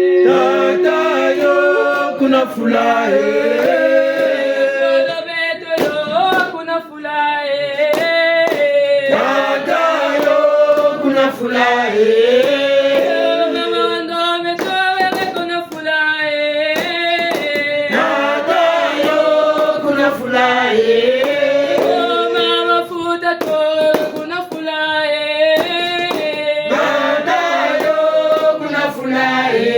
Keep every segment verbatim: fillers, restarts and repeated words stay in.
Tata yo kuna fula e. Tata yo kuna fula e. Tata yo kuna fula e. Tata yo kuna fula e. Tata yo kuna fula e.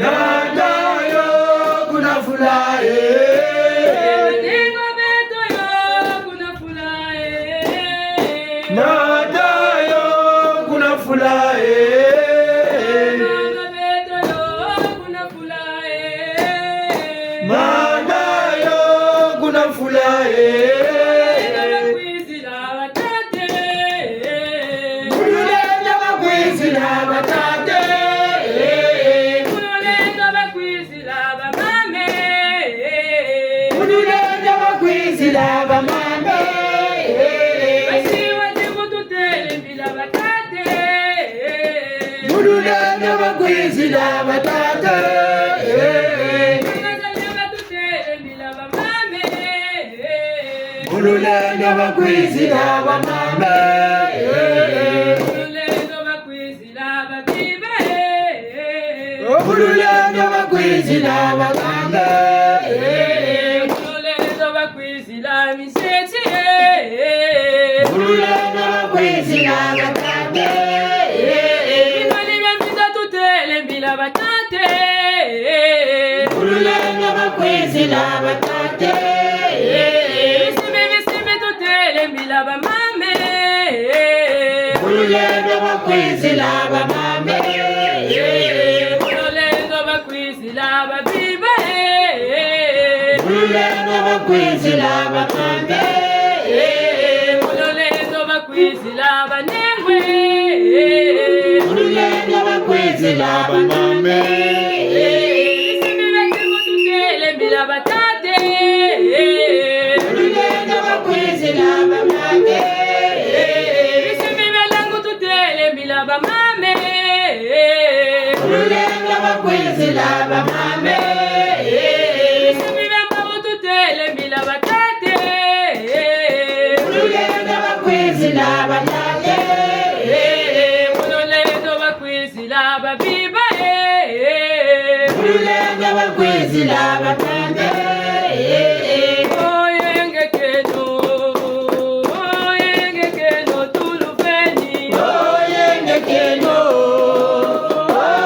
Tata yo kuna fula e. Tata yo kuna fula e. Mu lulendo bakwizila batata. Mu lulendo bakwizila bamama. Mu lulendo bakwizila bamama. Basi wati mututele mbila batata. Mu lulendo bakwizila batata. Mu lulendo bakwizila bamama. Mu lulendo bakwizila babiba. Mu lulendo bakwizila bamama. Mu lulendo bakwizila miseti. Mu lulendo bakwizila batata. Bimani bia mvita tutele mbila batata. Mu lulendo bakwizila batata. Bisimbi, bisimbi tutele mbila bamama. Mu lulendo bakwizila bamama. Mu lulendo bakwizila babiba. Mu lulendo bakwizila batata. Mu lulendo bakwizila banengwa. Mu lulendo bakwizila bamama. Bisimbi bia ntengo tutele mbila batata. Mu lulendo bakwizila bamama. Bisimbi bia nlangu tutele mbila bamama. Mu lulendo bakwizila bamama. Bisimbi bia mbabu tutele mbila batata. Mu lulendo bakwizila batata. Mu lulendo bakwizila babiba. Mu lulendo bakwizila batata. Oyengekeno, oyengekeno tuluveni. Oyengekeno,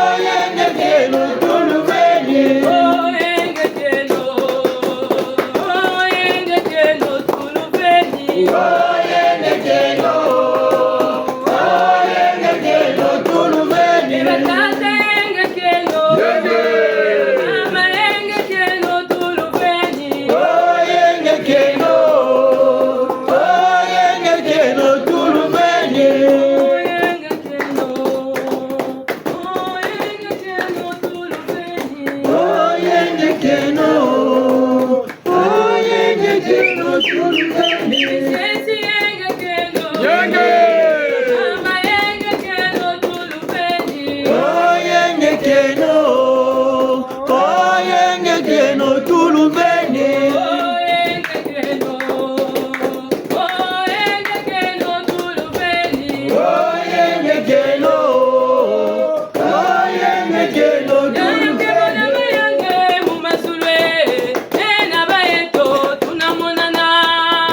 oyengekeno tuluveni. Oyengekeno, oyengekeno tuluveni. Oyengekeno, oyengekeno tuluveni. Batata yengekeno. Yenge. Mama yengekeno tuluveni. Oyengekeno, oyengekeno tuluveni. Oyengekeno, oyengekeno tuluveni. Oyengekeno. Oyengekeno tuluveni. Miseti yengekeno. Yenge. Mama yengekeno tuluveni. Oyengekeno. Oyengekeno tuluveni. Oyengekeno. Oyengekeno tuluveni. Oyengekeno. Oyengekeno tuluveni. Yaya ke bona mayange mu masulu e, e na ba yeto tuna monana.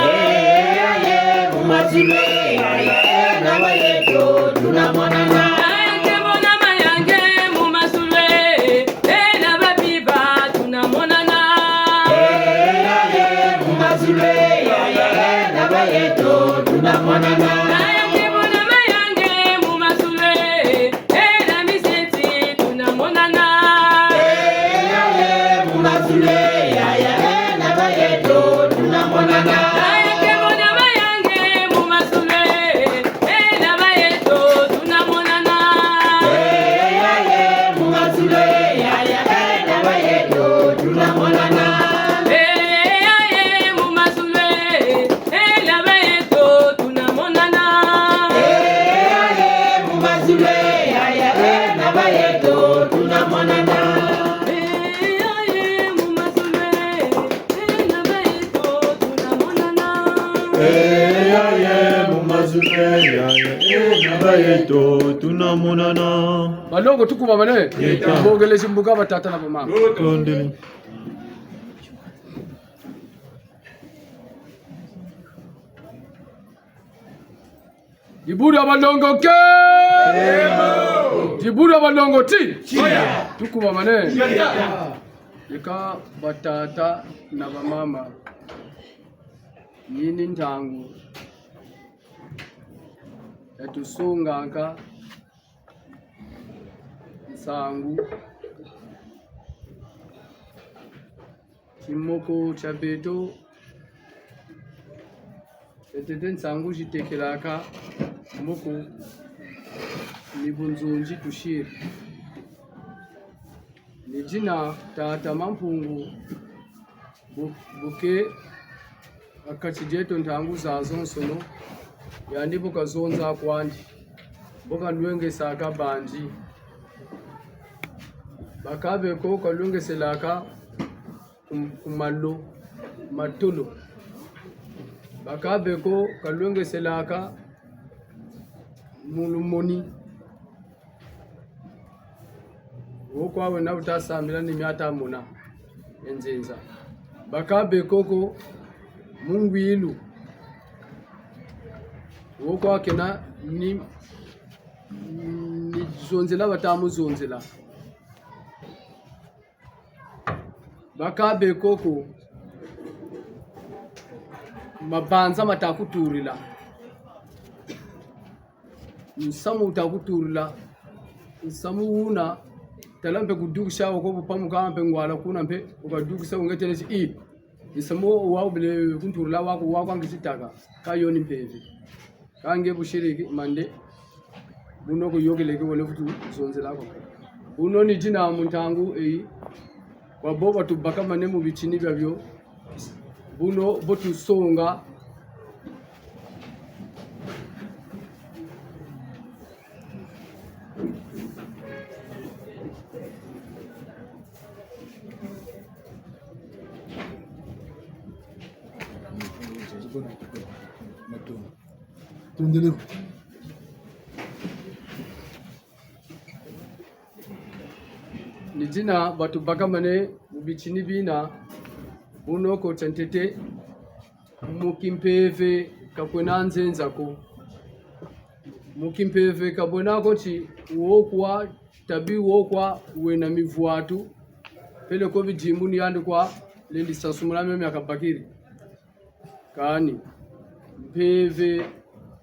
Eh, yaya mu masulu e, yaya, e na ba yeto tuna monana. Yaya ke bona mayange mu masulu e, e na ba biba tuna monana. Eh, yaya mu masulu e, yaya, e na ba yeto tuna monana. Yaya ke bona mayange mu masulu e, e na miseti tuna monana. Eh, yaya, mu masulu e, yaya, e na ba yeto tuna monana. Yaya ke bona mayange mu masulu e, e na ba yeto tuna monana. Eh, yaya, mu masulu e, yaya, e na ba yeto tuna monana. Eh, Eh, yaye, mu mazu me, yaye, eh, na bayeto, tuna monana. Balongo, tukubamane. Yeta. Bongele zi mbuka, batata na bamama. Tondele. Dibundu dia balongo ke! Dibundu dia balongo ti! Tukubamane. Yeka batata na bamama. Nini ntangu ya tusongaka nsangu timoko tia beto, ntete nsangu zitekelaka moko ni bunzonzi tusiri. Ni dina tata Mampungu bu-, bu ke ha kati dieto ntangu zazonsono, yandi bu kazonza kwandi, bu kalwengesaka bandi. Bakaka be ko kalwengeselaka ku, ku malo, matolo. Bakaka be ko kalwengeselaka mu lumoni. Wo kwa wena wuta sambila ni mia ta mona e nzenza. Bakaka be ko ko mu ngwilu. Wo kwa kena ni, ni zonzela bata mu zonzela. Bakaka be ko ko mabanza mata kuturila. Nsamu wuta kuturila. Nsamu wuna, tala mpe kudukisa wo ko bu pamuka mpe ngwala kuna mpe, bu kadukisa wo nge têle ti: "I, nsamu wo wa wubele kunturila wa ko, wa kwa ngizitaka, ka yo ni mpeve." Ka nge bu siriki, mande, buno ko yôkele ke wele vutu zonzela ko. Buno ni dina mu ntangu eyi, kwa bo batubakamane mu bitini biabio, buno bo tusonga. Tondele. Ni dina batubakamane mu bitini bina, buno ko tia ntete, mu kimpeve ka kwena nzenza ko. Mu kimpeve ka bwena ko ti wo kwa, tabi wo kwa wena mivwatu, peleko bidimbu ni yandi kwa lendi sansumuna mio mia kabakiri. Kani mpeve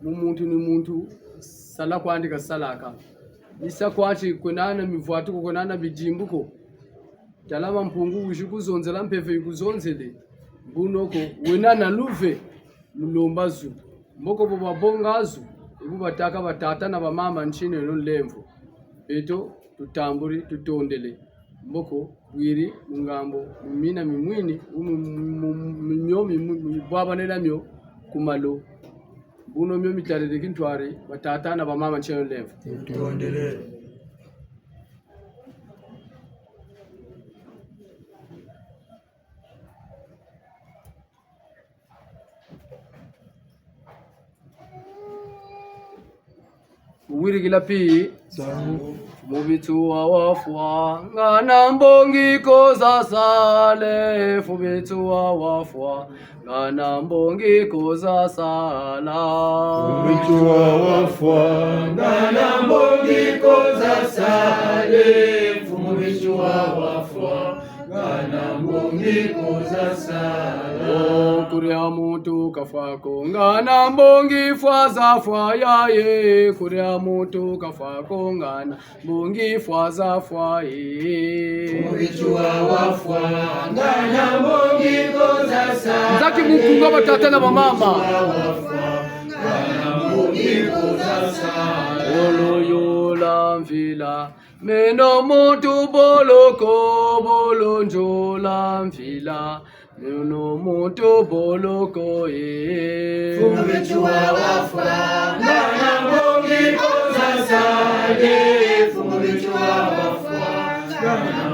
mu muntu ni muntu, sala kwandi kasalaka. Ni sa kwa ti kwena na mivwatu ko, kwena na bidimbu ko. Tala Mampungu wizi kuzonzela, mpeve yikuzonzele. Buno ko wena na luve, mu lomba zu. Mboko bo babonga zu, e bu batâka batata na bamama, ntinu eno nlemvo. Beto tutambuli, tutondele. Mboko bwiri mu ngambo, mu mina mi mwini, mu, mu, mu, mu mio mi, mu, mu bwabanena mio ku malo. Buno mio mitalele kintwari, batata na bamama, ntinu lemvo. Tutondele. Wirikila pi. Sangu. Fu mu bitsuwa wafwa, ngana mbongi ko za sale, fu bitsuwa wafwa, ngana mbongi ko za sala. Fu mu bitsuwa wafwa, ngana mbongi ko za sale, fu mu bitsuwa wafwa, ngana mbongi ko za sala. O, kuria muntu kafwa ko, ngana mbongi fwa zafwa yaye, kuria muntu kafwa ko, ngana mbongi fwa zafwa, e. Fu mu bitsuwa wafwa, ngana mbongi ko za sala. Nzaki mukunga batata na bamama. Ngana mbongi ko za sala. Bolo yola mvila, meno muntu boloko, bolo nzola mvila, meno muntu boloko, e. Fu mu bitsuwa wafwa, ngana mbongi ko za sala, fu mu bitsuwa wafwa, ngana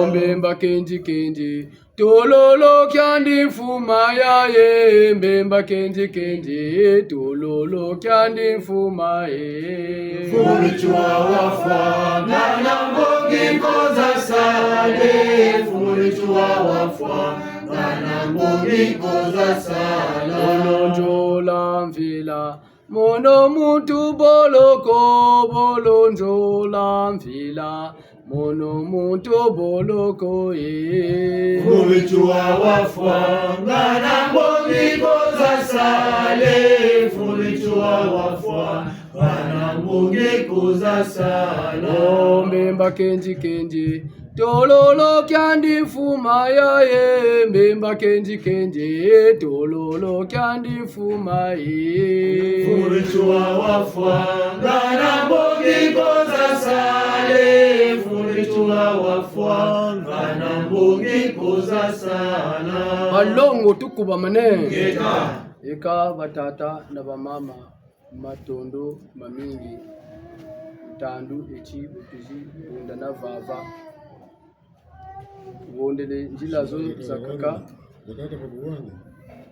Mbemba kendi kendi, tololo kiandi mfuma yaye, mbemba kendi kendi, tololo kiandi mfuma ye. Mfumu Ritu wa wafwa, ngana mbongi koza sale, Mfumu Ritu wa wafwa, ngana mbongi koza sala. Bolonjola mvila, mono muntu boloko, bolonjola mvila, mono muntu boloko, eh. Mfumu Ritu wa wafwa, ngana mbongi koza sale, Mfumu Ritu wa wafwa, ngana mbongi koza sala. Oh, mbemba kendi kendi, tololo kiandi mfuma yaye, mbemba kendi kendi, tololo kiandi mfuma ye. Mfumu Ritu wa wafwa, ngana mbongi koza sale, Mfumu Ritu wa wafwa, ngana mbongi koza sala. Balongo tukubamane. Ngeta. Eka batata na bamama, matondo mamingi. Ntandu eti bu twizi bundana vava. Tuwondele nzila zo zakaka.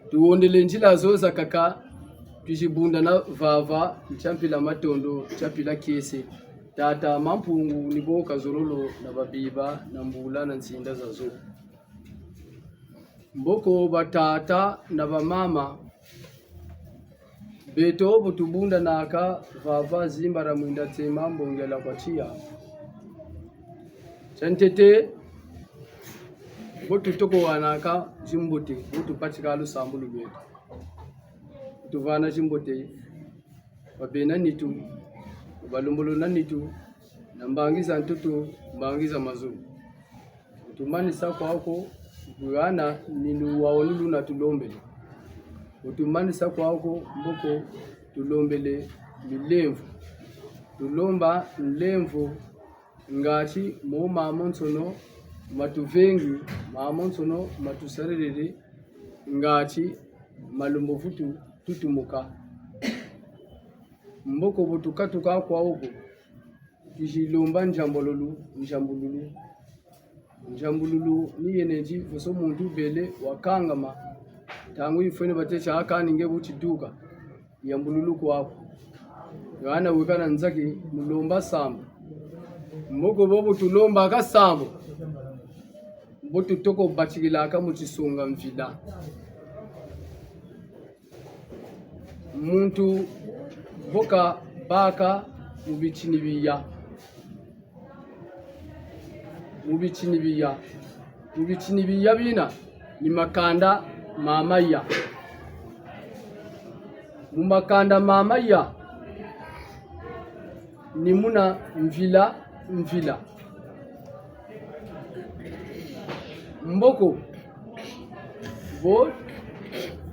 Tuwondele nzila zo zakaka. Twizi bundana vava, ntia mpila matondo, ntia mpila kiese. Tata Mampungu ni bo kazololo na babiba, na mbula, na nsinda zazo. Mboko batata na bamama, beto bu tubundanaka vava zimba dia mwinda tsema mbongi ya lwakwa tiya. Tia ntete, bu tutoko wanaka zimbote, bu tubatika lusambulu lweto. Tuvana zimbote, babena nitu, balembolo na nitu, na mbangi za ntoto, mbangi za mazulu. Bu tumanisa kwaku, kuhana ni luwawanu luna tulombele. Bu tumanisa kwaku, mboko tulombele milemvo. Tulomba nlemvo, ngati mo mamonsono matuvengi, mamonsono matusarilili, ngati malumbu vutu tutumuka. Mboko bu tukatuka kwaku, twizi lomba nzambululu, nzambululu. Nzambululu ni yena nti, foso muntu bele wakangama. Ntangu yifweni batêle ti kani nge bu tiduka, yambululu kwaku. Yohana weka na nzaki, mu lomba sambu. Mboko bo bu tulombaka sambu, bu tutoko batikilaka mu tisonga mvila. Muntu bu kabaka mu bitini biya. Mu bitini biya. Mu bitini biya bina ni makanda ma maya. Mu makanda ma maya ni muna mvila, mvila. Mboko, bo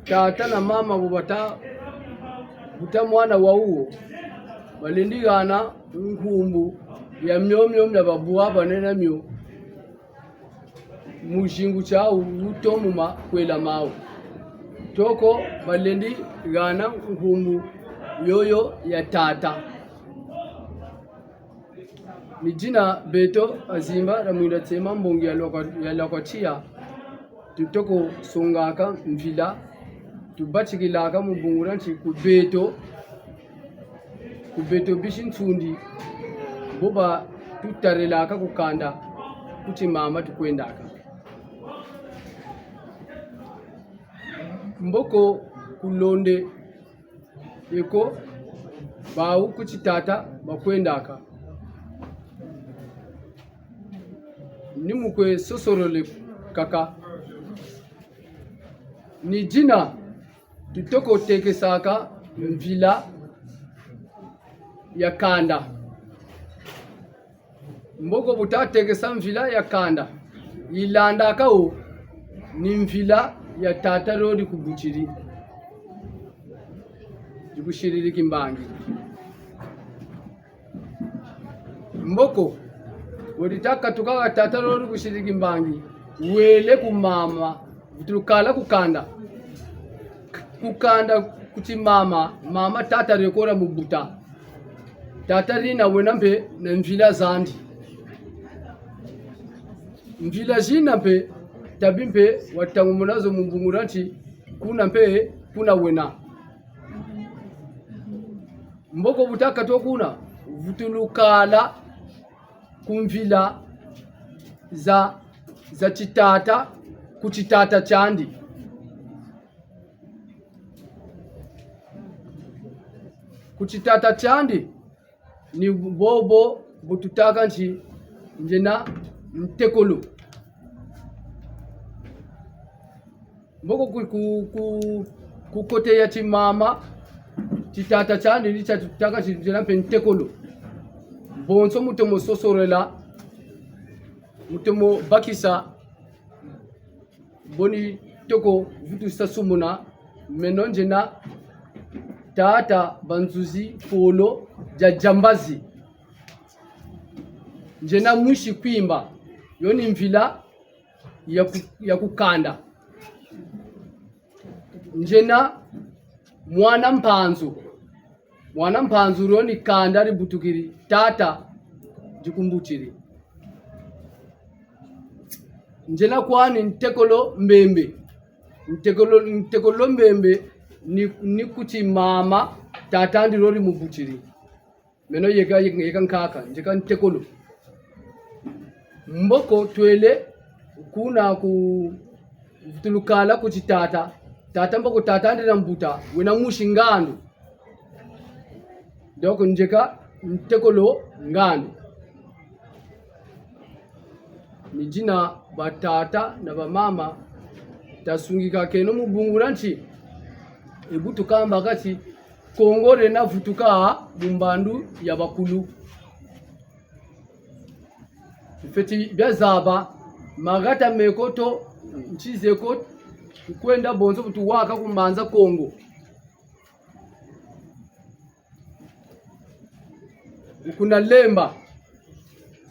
tata na mama bo bata buta mwana wawu, balendi hana nkumbu ya mio mio mia babwa banena mio mu zingu tiawu, wuto mu makwela mawu. Toko balendi hana nkumbu yoyo ya tata. Ni dina beto bazimba dia mwinda tsema mbongi ya lwakwa, ya lwakwa tiya, tutoko songaka mvila, tubatikilaka mu bungu dia nti ku beto, ku beto bisi nsundi, bo batutarilaka ku kanda, ku ti mama tukwendaka. Mboko ku Londe, eko, bawu ku ti tata bakwendaka. Ni mu kwe sosolole kaka. Ni dina tutoko tekesaka mvila ya kanda. Mboko bu tatekesa mvila ya kanda, yilandaka wo ni mvila ya tata dio dikubutiri, dikusiriri kimbangi. Mboko, wo dita katuka ha tata dio dikusiriri kimbangi, wele ku mama, vutulukala ku kanda. Ku kanda ku ti mama, mama tata dio kora mu buta. Tata dina wena mpe na mvila zandi. Mvila zina mpe, tabi mpe, watangumuna zo mu mbungula nti, kuna mpe, kuna wena. Mboko bu takatwa kuna, vutulukala ku mvila za, za titata, ku titata tiandi. Ku titata tiandi, ni bobo bu tutâka nti ndiena ntekolo. Mboko ku, ku, ku, ku côté ya timama, titata tiandi ni tia tutâka nti ndiena mpe ntekolo. Bonso mu tomo sosorela, mu tomo bakisa, boni toko vutu sasumuna, meno ndiena tata Banzuzi Polo dia Diambazi. Ndiena mwisi Kwimba, yo ni mvila ya ku, ya ku kanda. Ndiena mwana Mpanzu. Mwana Mpanzu dio ni kanda dibutukiri tata dikumbutiri. Ndiena kwani ntekolo Mbembe. Ntekolo, ntekolo Mbembe ni, ni ku timama tata'andi dio dimubutiri. Meno yeka, yeka, yeka nkaka, ndieka ntekolo. Mboko twele kuna ku, tulukala ku titata. Tata mboko tata'andi nambuta, wena mwisi Ngandu. Donc, ndieka ntekolo Ngandu. Ni dina batata na bamama, tasungikakeno mu bungu dia nti, e bu tukambaka ti, Kongo diena vutuka mu mbandu ya bakulu. Bifweti bia zaba, mahata meko to, nti zeko, kwenda bonso bu tuwaka ku Mbanza Kongo. Kuna Lemba,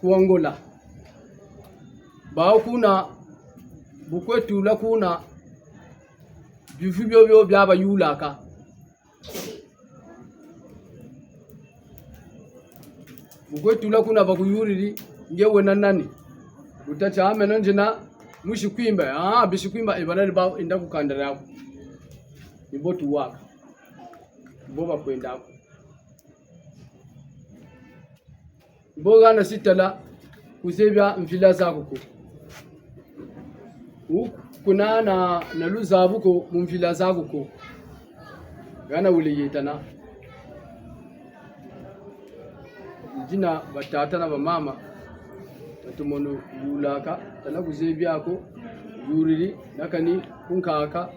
ku Angola. Bawu kuna, bu kwe tula kuna, bifu bio bio bia bayulaka. Bu kwe tula kuna bakuyuriri, nge wena nani? Bu tâ ti, ah, meno ndiena mwisi Kwimba. Ah, bisi Kwimba, e bala di ba enda ku kanda diaku. Ni bo tuwaka. Bo bakwenda ko. Bo hana si tala kuzebi mvila zaku ko. Wu kuna na, na luzabu ko mu mvila zaku ko. Hana wele yetana. Dina batata na bamama, tatumono yulaka, tala kuzebi ako, yuriri, nakani ku nkaka,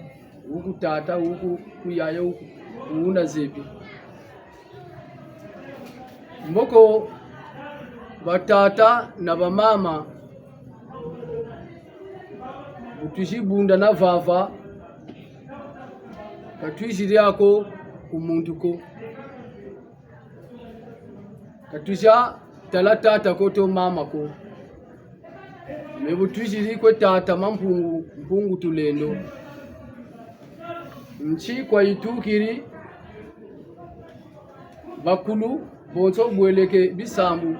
wu ku tata, wu ku, ku yaya, wu ku, wu wuna zebi. Mboko batata na bamama, bu twizi bundana vava, ka twiziri ako ku muntu ko. Ka twiza tala tata ko to mama ko. Me bu twiziri kwe tata Mampungu, Mpungu Tulendo. Nsi kwa yitukiri, bakulu bonso bweleke bisambu,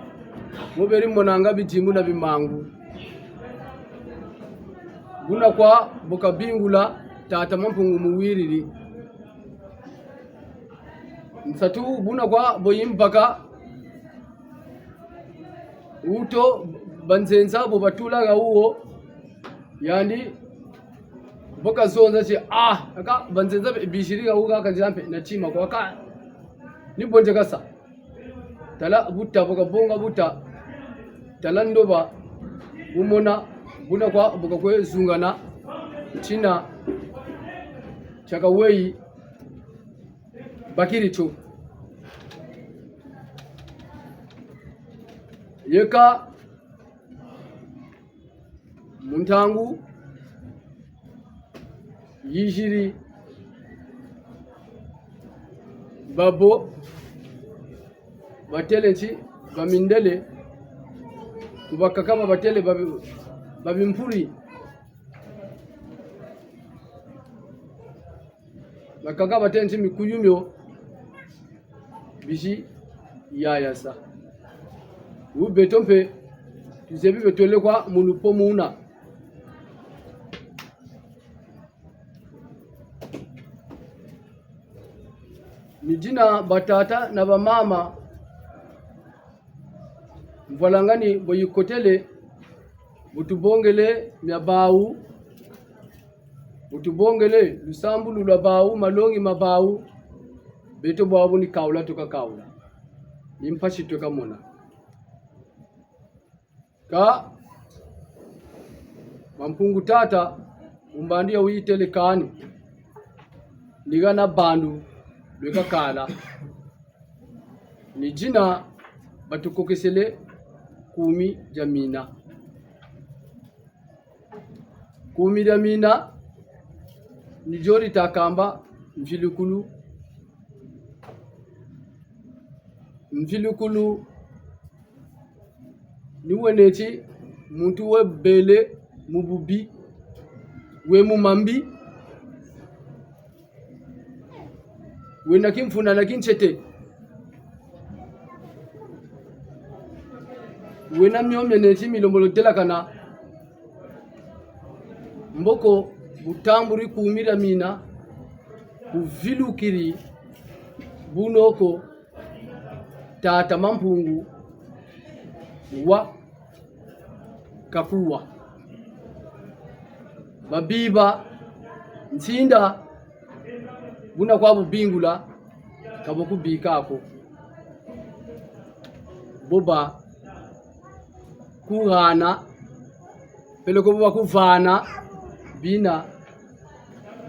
bo beri monanga bidimbu na bimangu. Buna kwa bu kabingula tata Mampungu muwiriri. Nsatu buna kwa bo yimbaka, wuto banzenza bo batula ha wuwo, yandi bo kazonza ti, ah, aka banzenza be-, biziri ha wuwo kaka nzampe na tima kwa ka. Ni bo nze kasa. Tala buta, bu kabonga buta. Tala ndoba, bu mona, buna kwa bu kakwe zungana, tina tia kaweyi, bakiri tio. Yeka mu ntangu yiziri, babo batele nti bamindele, ku bakaka ba batele babi-, babimpuri. Bakaka batele nti mikuyu mio bizi yayasa. Wu beto mpe Zebi betwele kwa mu lupo muna. Ni dina batata na bamama, mvwalangani bo yikotele, bu tubongele mia bawu, bu tubongele lusambulu lwa bawu, malongi ma bawu, beto bwabu ni kawula tweka kawula. Ni mpasi tweka mona. Kâ Mampungu tata, mu mbandu ya wuyitele kani, ni hana bandu lweka kala. Ni dina batukokesele kumi dia mina. Kumi dia mina, ni dio dita kamba mvilukulu. Mvilukulu ni wena ti muntu webele mu bubi, we mu mambi, wena kimfuna na kintiete, wena mio miena ti milembolo delakana. Mboko bu tamburi kumi dia mina, bu vilukiri, bu noko, tata Mampungu wa kakuwa. Babiba nsinda, buna kwa bubingula, ka bo kubika ko. Bo ba kuhana, peleko bo ba kuvana bina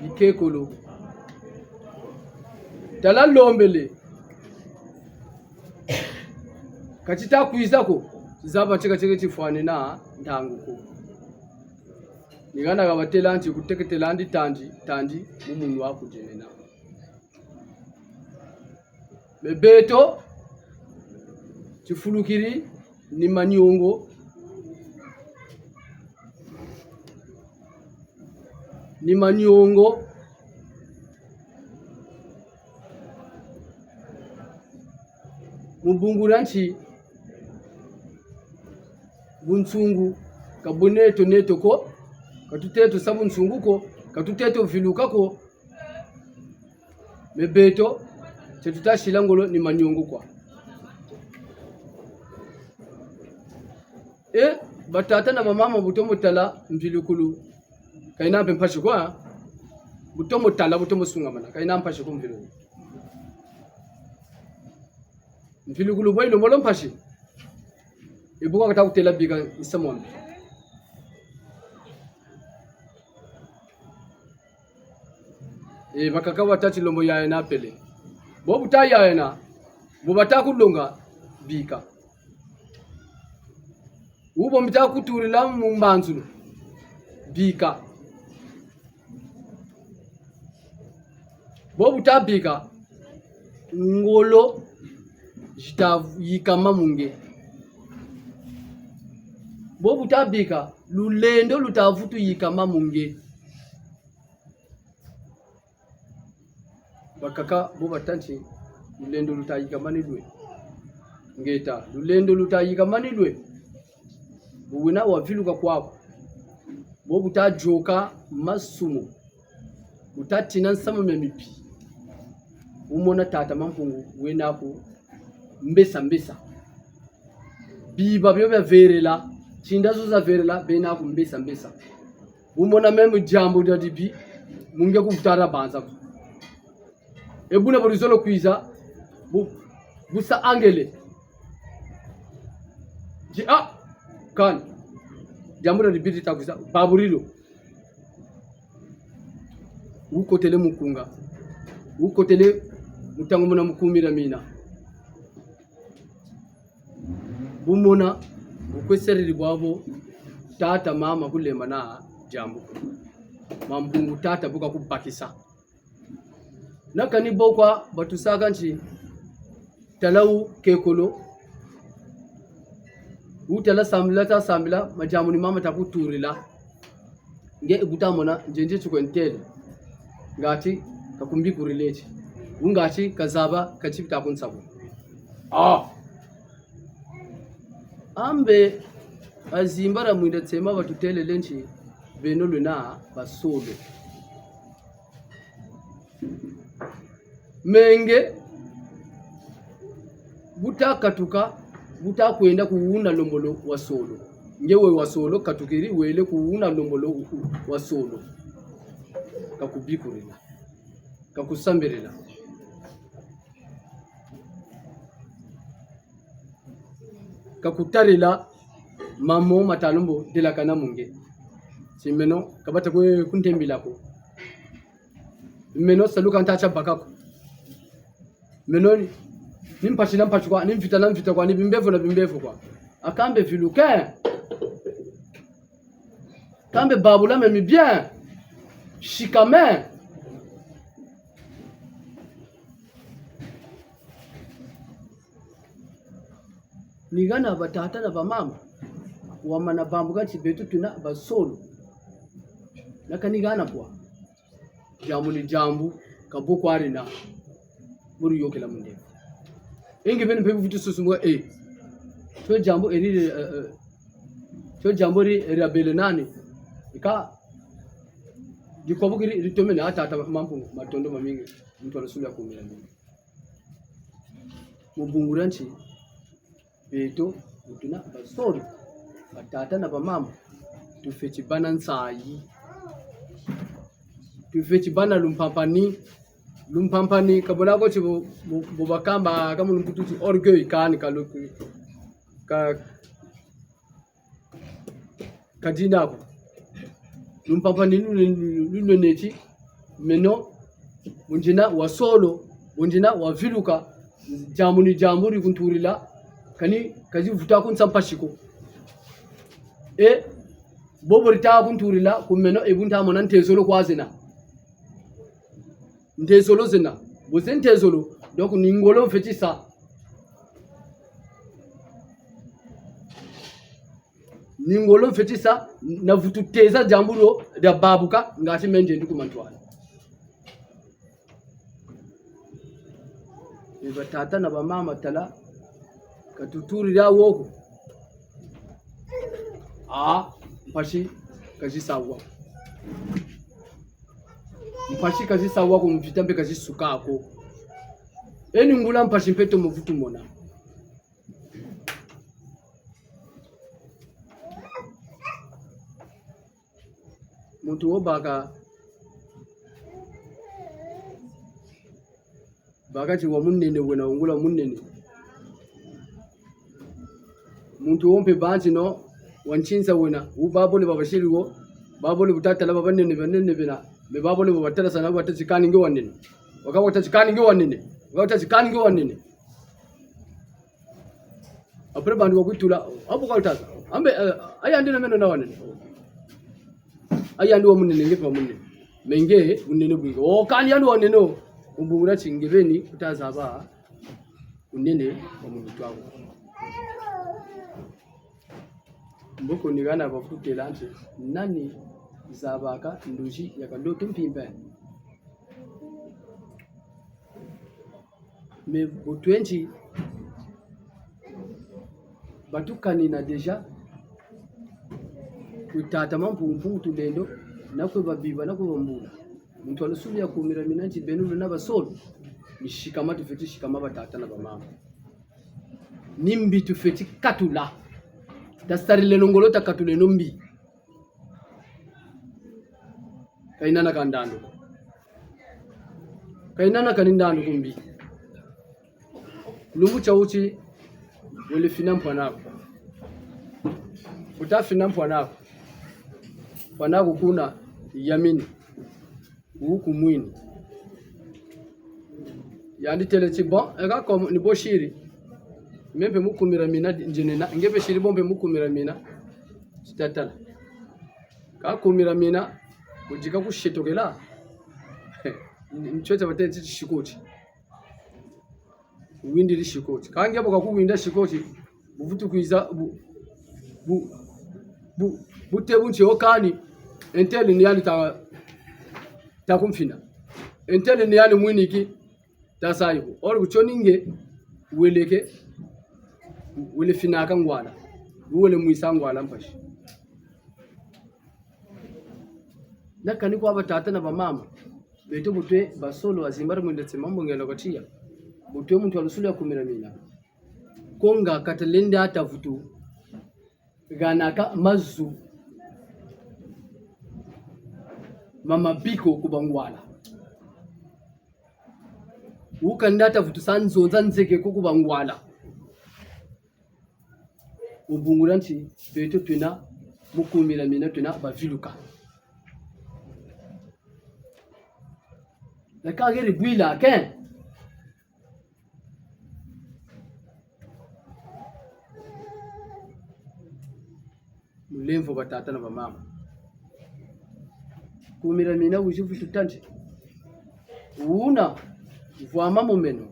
bikekolo. Tala lombele. Ka tita kwiza ko, zaba ti ka tieka tifwanena ntangu ko. Ni hana ha batêla ti kuteketela ndi tandi, tandi mu munwa kudienena. Mais beto, tifulukiri ni maniongo. Ni maniongo. Mu bungu dia nti, bunsungu ka bwa neto neto ko, ka tutêle tusa bunsungu ko, ka tutêle tuviluka ko. Mais beto, tie tuta sila ngolo ni maniongo kwa. E, batata na bamama, bu tomo tala mvilukulu, ka yena mpe mpasi kwa. Bu tomo tala, bu tomo sungamana, ka yena mpasi kwa mvilukulu. Mvilukulu bwe yilembolo mpasi. E bu ka kata kutêla bika nsamu wa mbi. E, bakaka batâ ti lembo yayana pele. Bo bu ta yayana, bo bata kulonga bika. Wu bo mita kutulila mu mbanzulu, bika. Bo bu ta bika, ngolo zita yikama mu nge. Bo bu ta bika, lulendo luta vutu yikama mu nge. Bakaka bo batâ ti lulendo luta yikama ni lwe. Ngeta, lulendo luta yikama ni lwe. Bu wena waviluka kwaku, bo bu ta yôka masumu, bu ta tina nsamu mia mibi, bu mona tata Mampungu wena ku mbesa mbesa. Biba bio bia verela, tinda zo za verela, bena ku mbesa mbesa. Bu mona même diambu dia dibi, mu nge ku bu ta dia banza ko. E buna bu dizolo kwiza, bu, bu sa angele. Ti, ah, kani, diambu dia dibi dita kwiza, babu dilo. Wukotele mukunga. Wukotele mu ntangu muna mu kumi dia mina. Bu mona, bu kwe sariri bwabo, tata, mama, kulembana diambu. Mampungu tata bu ka kubakisa. Na kani bo kwa batusaka ti, tala wu kekolo, wu tala sambila ta sambila, madiambu ni mama ta kutulila. Nge e bu ta mona, nzenze ti kwe ntêle. Ngati ka kumbikurila ti. Wu ngati kazaba ka ti bita ku nsaku. Ah! Ambe, Bazimbara mwinda tsema batutêlele nti beno lwena basolo. Menge, bu ta katuka, bu ta kwenda ku wuna lembolo wa solo. Nge we wa solo, katukiri, wele ku wuna lembolo wa solo. Ka kubikurila. Ka kusambirila. Ka kutarila mamo ma ta lombo delakana mu nge. Si meno, ka bata kwe kuntembila ko. Meno salu ka nta tia baka ko. Meno ni, ni mpasi na mpasi kwa, ni mvita na mvita kwa, ni bimbevo na bimbevo kwa. A kambe viluke. Kambe babula memi bien. Sikame. Ni hana batata na bamama, wamana bambuka nti beto twena basolo. Na kani hana bwa. Diambu ni diambu, ka bo kwa dina. Buri yokela mu ndevo. E nge beni mpe bu vutu susumuka, eh. Tio diambu eri, eh, eh. Tio diambu eri, eri abele nani. Ika, dikwabu keri, ditomene a tata Mampungu, matondo mamingi. Muntu wa lusulu ya kumila mingi. Mu bungu dia nti, beto, bu twena basolo, batata na bamama, tufweti bâ na nsayi. Tufweti bâ na lumpampani. Lumpampani, ka bwena ko ti bu, bu, bu bakamba, ka mu lumputu ti orgueil kani ka lu, ka, ka dina ko. Lumpampani lu, lu, lu, lu neti, meno, bu ndiena wa solo, bu ndiena wa viluka, diambu ni diambu di kuntulila, kani, ka di vuta ku nsa mpasi ko. E, bobo di ta kuntulila, ku meno, e bu nta mona ntezolo kwa zena. Ntezolo zena. Bu ze ntezolo, donc ni ngolo mfweti sa. Ni ngolo mfweti sa, na vutu teza diambu dio dia babuka, ngati me nzendi ku mantwala. E batata na bamama tala, ka tuturi dia wo ko. Ah, mpasi ka zi sa wa. Mpasi ka zi sa wa ko, mvita mpe ka zi suka ko. E ni ngula mpasi mpe tomo vutu mona. Muntu wo baka, baka ti wa munene wena, wungula munene. Muntu wo mpe banti no, wa ntinsa wena, wu babole babasiri wo, babole bu tatala babanene, banene bena, me babole babatalasa na bu batâ ti kani nge wanene. Waka bu batâ ti kani nge wanene, waka bu batâ ti kani nge wanene. Après, bantu bakwitula, abu ka lutasa. Ambe, eh, a yandi na meno na wanene. A yandi wa munene, nge mpe wa munene. Me nge, munene bwingi. O, kani yandi wa nene o. Mu bungu dia ti nge beni, ku ta zaba, munene, wa muntu waku. Mboko ni hana ba kutêla nti, nani zabaka ndozi ya kaloto mpimpa? Mais bu twenti, batukanina déjà, kwe tata Mampungu Tulendo, na kwe babiba, na kwe bambula. Muntu wa lusulu ya kumira mina nti beno lwena basolo, ni sikama tufweti sikama batata na bamama. Ni mbi tufweti katula. Tasarileno ngolo takatuleno mbi. Ka yina na ka ndandu ko. Ka yina na ka ni ndandu ko mbi. Lumbu tia wuti, wele fina mpwana'aku. Wuta fina mpwana'aku. Mpwana'aku kuna, yamini. Wukumwini. Yandi têle ti bon, e ka comme ni bo siri. Me mpe mu kumira mina di-, ndiena, nge mpe siri bo mpe mu kumira mina. Ti tatala. Ka kumira mina, wudika ku setokela. Ni tio tia batêle ti sikoti. Windiri sikoti. Ka nge bo ka kuwinda sikoti, bu vutu kwiza, bu, bu, bu, bu tê bu nti wo kani, un tel ni yandi ta, ta kumfina. Un tel ni yandi mwiniki, ta sayi ko. Or bu tio ni nge, weleke, wele finaka ngwala. Wele mwisa ngwala mpasi. Na kani kwa batata na bamama. Beto bu twe basolo azimbara mwinda tsema mbongela kwa tiya. Bu twe muntu wa lusulu ya kumi na mina. Ko nga kata lenda ata vutu. Hanaka mazu ma mabiko ku bangwala. Wu kanda ata vutu sa nzonza nzeke ko ku bangwala. Mu bungu dia nti beto twena mu kumi na mina twena baviluka. Na ka heri bwila ke. Mulemvo batata na bamama. Kumi na mina wizi vutu tandi. Wuna vwama mu meno.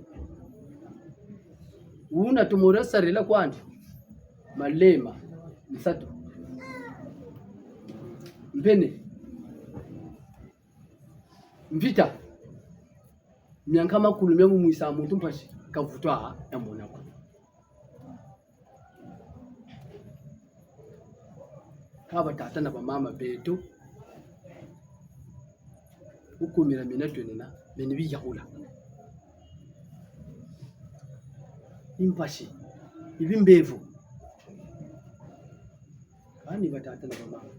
Wuna tumura sarila kwandi. Malema. Nsatu. Mpene. Mvita. Mianka makulu mia mu mwisa muntu mpasi ka vutu ya mona ko. Ka batata na bamama beto. Mu kumi na mina twenena, meni biyahula. Ni mpasi, ni bimbevo. Kani batata na bamama.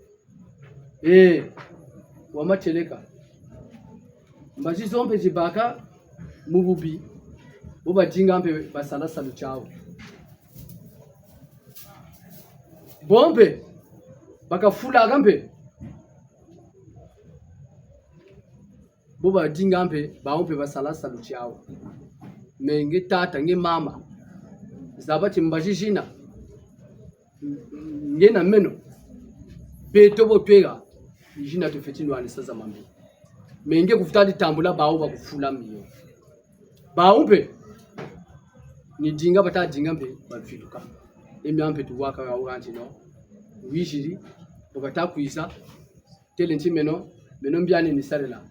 Eh, wa matieleka. Mbazi zo mpe zibaka mu bubi, bo badinga mpe basala salu tiawu. Bo mpe, bakafulaka mpe. Bo badinga mpe, bawu mpe basala salu tiawu. Mais nge tata, nge mama, zaba ti mbazi zina. Nge na meno. Beto bo tweka. Zina tufweti nwanisa za mambi. Mais nge kufweti tambula bawu bakufula mio. Bawu mpe. Ni dinga bata dinga mpe baviluka. E mia mpe tuwaka ya uranti no. Wiziri. Bo bata kwiza. Tele nti meno, meno mbiani ni sarila.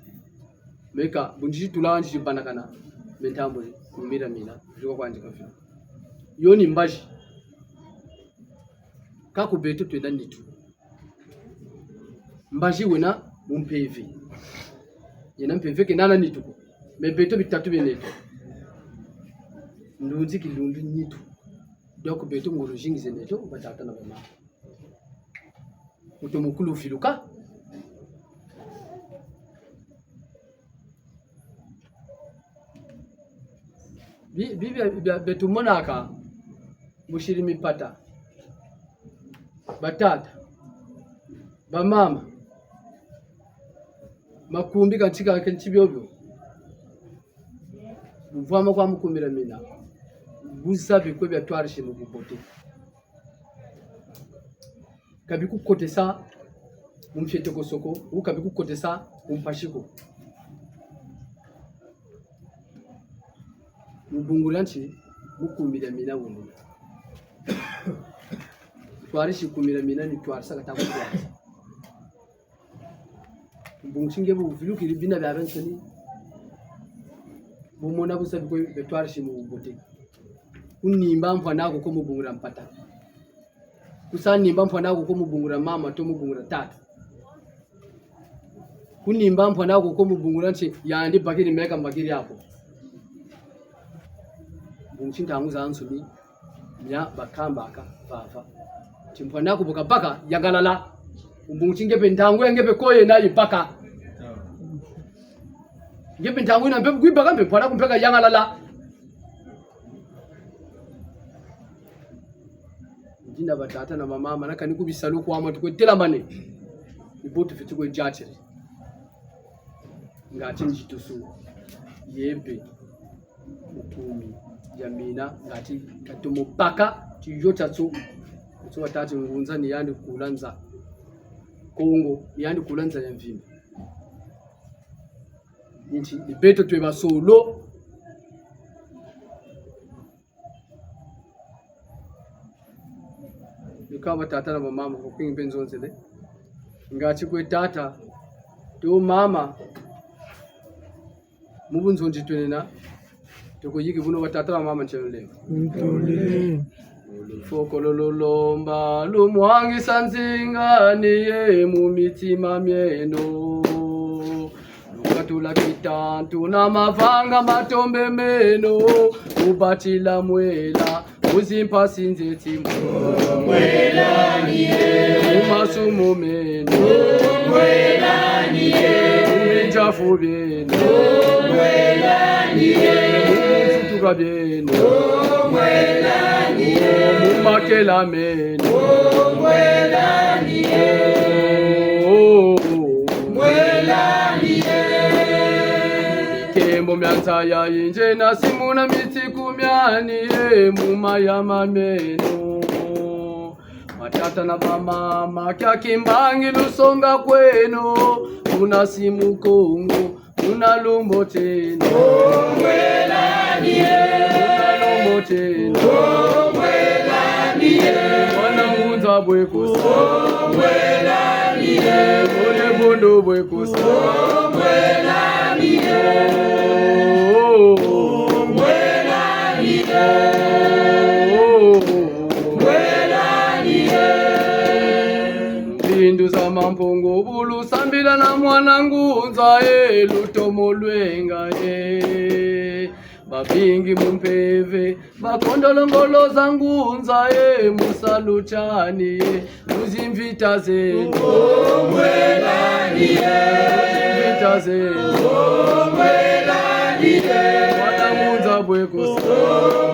Meka, bu ndizi tula ndizi banakana, me ntambuli, kumi na mina, zuka kwa ndika fina. Yo ni mbazi. Ka ku beto twena nitu. Mbazi wena mu mpeve. Yena mpeve kena na nitu ko. Mais beto bitatu bieneto. Ndunzi kilundu nitu. Donc beto ngolo zingi zeneto, batata na bamama. Muntu mukulu viluka. Bi, bi, bia, bia, bia tumonaka, musiri mipata. Batata, bamama, makumbi ka nti ka, ka nti biobio. Buvwama kwa mu kumi na mina. Buzabi kwe bia twarisi mu bubote. Ka bikukotesa mu mfieteko soko, ou ka bikukotesa mu mpasi ko. Mu bungu dia nti, mu kumi na mina wena. Twarisi kumi na mina ni twarisa kata ku twarisa. Mbungu ti nge bu vilukiri bina biabiansoni. Bu mona busa bikwe bia twarisi mu bubote. Ku nimba mfwana ko ko mu bungu dia mpata. Ku sa nimba mfwana ko ko mu bungu dia mama to mu bungu dia tata. Ku nimba mfwana ko ko mu bungu dia nti yandi bakiri meka mbakiri ako. Mbungu ti ntangu zazansoni. Mia bakambaka vava. Ti mfwana ko bu kabaka, yangalala. Mbungu ti nge mpe ntangu ya nge mpe ko yena yibaka. Nge mpe ntangu yina mpe bu kuyibaka mpe mfwana ko mpe kayangalala. Ndina batata na bamama, na kani ku bisalu kwa ma tukwe telamane. Ni bo tufweti kwe diatiri. Ngati nzitusu, ye mpe. Mu kumi ya mina, ngati katomo baka, tiyo tiatsu. Kutsu watâ ti ngunza ni yandi kula nza. Kongo, ni yandi kula nza ya mvimba. Nti, ni beto twe basolo. Ni ka batata na bamama, ko kwingi mpe nzonzele. Ngati kwe tata, to mama, mu bunzonzi twenena, tuko yiki buno batata na bamama ntieno lemvo. Ntondele. Lufoko lo lulomba, lumwangisa nzinga ni ye mu mitima mieno. Lukatula kitantu na mavanga matombe meno, lubatila mwela, mu zimpasi nzeti mu. Mwela ni ye. Mu masumu meno. Mwela ni ye. Mu binjafu bieno. Mwela ni ye. Mu mfutuka bieno. Mwela ni ye. Mu makela meno. Mwela ni ye. Oh. Mwela ni ye. Mikembo mia nza ya yinze na simu na mitiku miani ye mu mayama meno. Batata na bamama, kia kimbangi lusonga kweno, kuna simu Kongo, kuna lumbo tieno. Mwela ni ye. Kuna lumbo tieno. Mwela ni ye. Mwana ngunza bwe kusa. Mwela ni ye. Mwana bondo bwe kusa. Mwela ni ye. Oh. Mwela ni ye. Oh. Mwela ni ye. Mpindu za Mampungu bu lusambila na mwana ngunza e, lutomo lwenga e. Babingi mu mpeve, bakondolo ngolo za ngunza e, mu salu tiani e, mu zimvita zeno. Mwela ni ye. Mu zimvita zeno. Mwela ni ye. Mwana ngunza bwe kusa.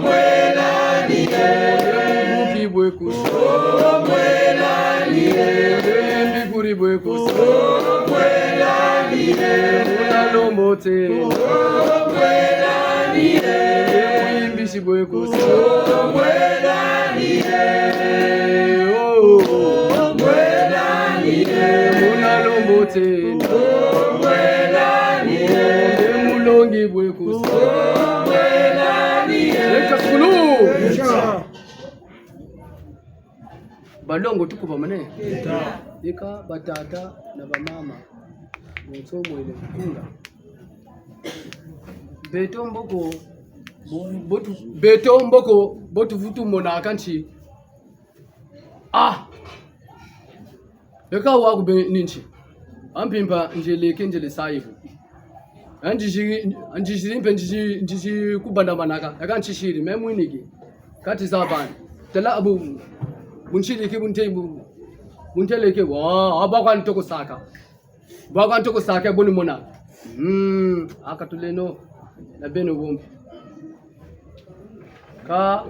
Mwela ni ye. Mbuki bwe kusa. Mwela ni ye. Mbikuri bwe kusa. Mwela ni ye. Mwana lumbo tieno. Mwela ni ye. Muyimbisi bwe kusa. Mwela ni ye. Oh. Mwela ni ye. Mwana lumbo tieno. Mwela ni ye. Mulongi bwe kusa. Mwela ni ye. Leka sukulu. Balongo, tukubamane. Eka batata na bamama, bonso mwele nkunga. Beto mboko, bo-, botu-, beto mboko, bo tuvutu monaka nti. Ah! Eka waku be ni nti. A mpimpa nzeleke nzele sayi bu. A nziziri, a nziziri mpe nzizi, nzizi kubandabanaka. Eka ntisiri, me mwiniki. Kati za bana. Tala abu, bu ntiriki bu nte-, bu, bu nteleke, wa, aba kwa ntoko saka. Bwa kwa ntoko saka bo ni mona. Hmm, a katuleno na beno bombi. Ka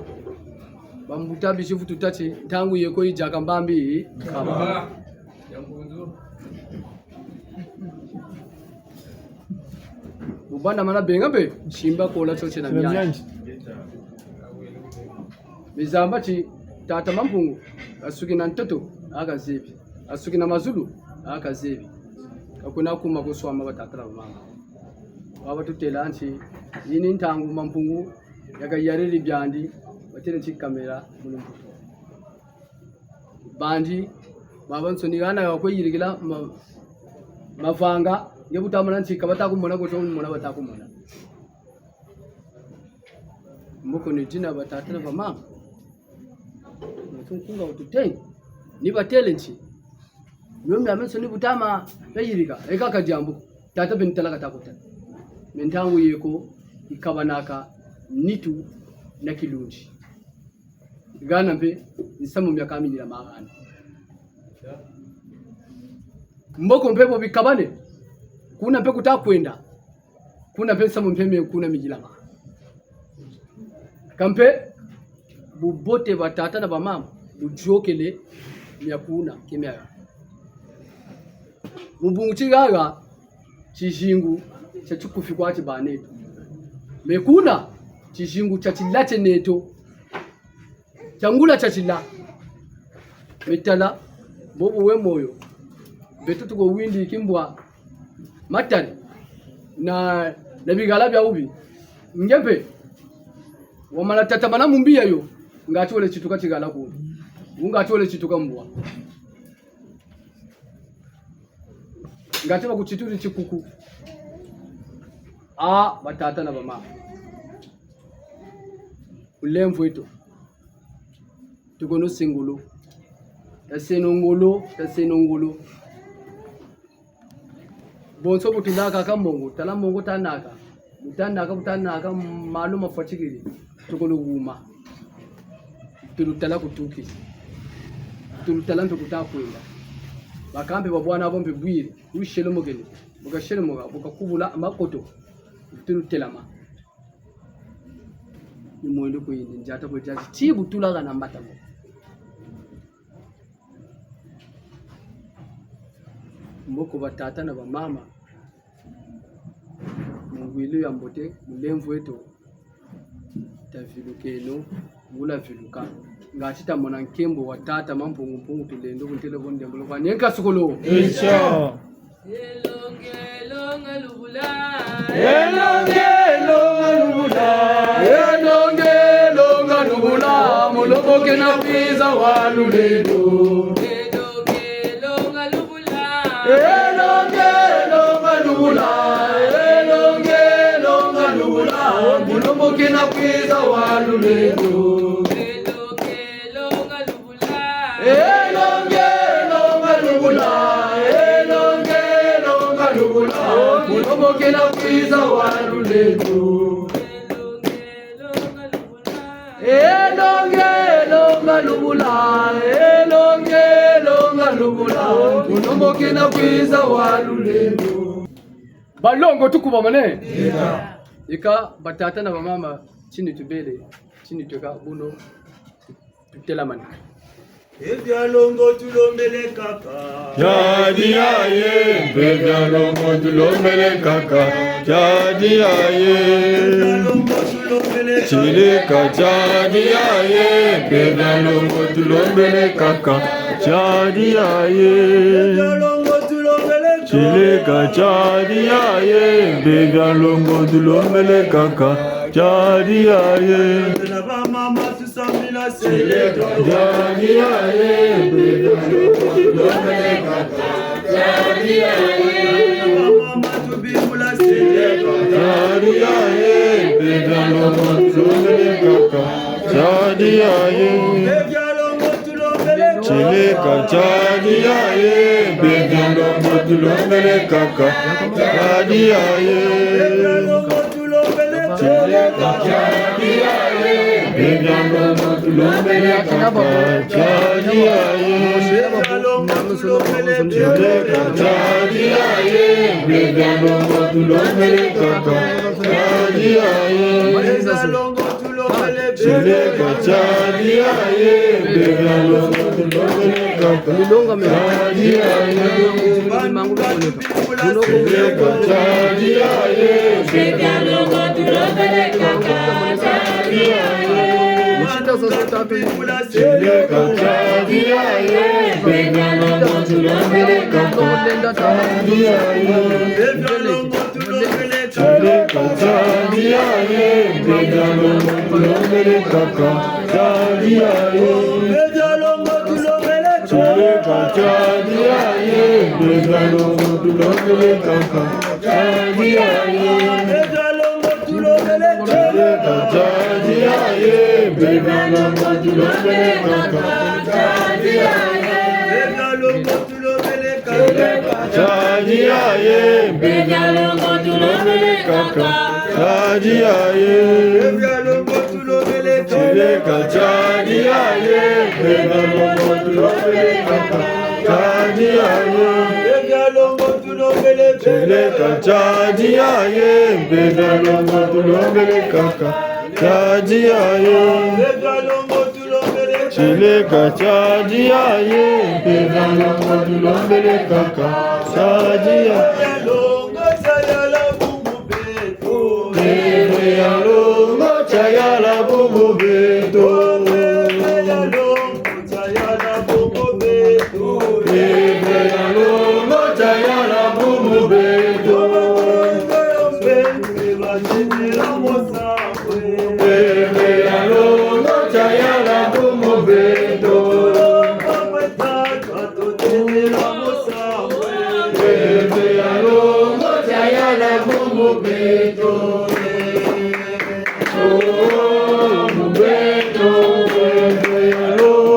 bambuta bisi vutu tâ ti, ntangu yeko yidiaka mbambi, kaba. Bu banda mana benga mpe, simba kola tio tiena mianzi. Mizamba ti, tata Mampungu, kasuki na ntoto, a kazebi. Kasuki na mazulu, a kazebi. Ka kuna kuma kuswama batata na bamama. Wa batutêla nti, yi ni ntangu Mampungu, ya kayariri biandi, batêle nti kamera, mu lumputu. Bandi, babansoni hana ya kwe yirikila ma-, mavanga, nge bu tamona nti ka bata kumona ko, tio mona bata kumona. Mboko ni dina batata na bamama. Ntu nkunga wututêle. Ni batêle nti. Mio miamiansoni bu tama, beyirika, eka ka diambu. Tata beni tala kata kota. Me ntangu yeko, yikabanaka nitu na kilunzi. Hana mpe, nsamu mia kamilila mahana. Mboko mpe bo bikabane, kuna mpe kuta kwenda, kuna mpe nsamu mpe mie kuna miyilama. Kampe, bubote batata na bamama, buyôkele mia kuna, ke mia. Mu bungu ti haha, tizingu tia tikufi kwa ti bâ neto. Me kuna, tizingu tia tila tie neto. Tia ngula tia tila. Me tala, bobu we moyo. Beto tuko windiki mbwa matari na, na bihala bia wubi. Nge mpe, wamana tatamana mu mbi yayo, ngatu wele tituka tihala kuna. Ngatu wele tituka mbwa. Ngatu bakutituri tikuku. A, batata na bamama. Bulemvo eto. Tukono se ngolo. Taseno ngolo, taseno ngolo. Bonso bu tunaka ka mongo, tala mongo tanaka. Bu tanaka, bu tanaka, malu mafwatikiri. Tukono wuma. Tulutala kutuki. Tulutala nto kuta kwenda. Bakampe babwana bo mpe bwiri. Lushelomokele. Bu kashelomoka, bu kakubula makoto. Tulutelama. Ni mwendo kwenda, ndiata kwe diati. Ti bu tulaka na mbata mo. Mboko batata na bamama. Mu ngwilu ya mbote, mu lemvo eto. Tavilukeno, ngula viluka. Ngati tamona nkembo wa tata Mampungu Mpungu Tulendo, ku ntele ko ndembolo kwa nenka sukulu. Isha. Elonge, longa lubula. Elonge, longa lubula. Elonge, longa lubula. Muloboke na kwiza wa lulendo. Elonge, longa lubula. Elonge, longa lubula. Elonge, longa lubula. Muloboke na kwiza wa lulendo. Elonge, longa lubula. Elonge, longa lubula, elonge, longa lubula, muloboke na kwiza wa lulendo. Elonge, longa lubula, elonge, longa lubula, muloboke na kwiza wa lulendo. Balongo tukubamane. Ika batata na bamama, tini tubele, tini tweka buno. Tutelamane. E bia longo tulombele kaka. Tiari yaye, mpe bia longo tulombele kaka. Tiari yaye. Tieleka tiari yaye, mpe bia longo tulombele kaka. Tiari yaye. Tieleka tiari yaye, mpe bia longo tulombele kaka. Tiari yaye. Tiari yaye, mpe bia longo tulombele kaka. Tiari yaye. Tiari yaye, mpe bia longo tulombele kaka. Tiari yaye. Tieleka tiari yaye, mpe bia longo tulombele kaka. Tiari yaye. Tieleka tiari yaye, mpe bia longo tulombele kaka. Tiari yaye. Tieleka tiari yaye, mpe bia longo tulombele kaka. Tiari yaye. Tieleka tiari yaye, mpe bia longo tulombele kaka. Tiari yaye. Tieleka tiari yaye, mpe bia longo tulombele kaka. Tiari yaye. Tieleka tiari yaye, mpe bia longo tulombele kaka. Tiari yaye. Tieleka tiari yaye, mpe bia longo tulombele kaka. Tiari yaye. Tieleka tiari yaye, mpe bia longo tulombele kaka. Tiari yaye. Tieleka tiari yaye, mpe bia longo tulombele kaka. Tiari yaye. Tiari yaye, mpe bia longo tulombele kaka. Tiari yaye. Tieleka tiari yaye, mpe bia longo tulombele kaka. Tiari yaye. Tieleka tiari yaye, mpe bia longo tulombele kaka. Tiari yaye. Tieleka tiari yaye, mpe bia longo tulombele kaka. Tiari yaye. Eve ya longo tiari ya la bubu beto. Eve ya longo tiari ya la bubu beto. Eve ya longo tiari ya la bubu beto. Eve ya longo tiari ya la bubu beto. Oh, bubu beto, eve ya longo.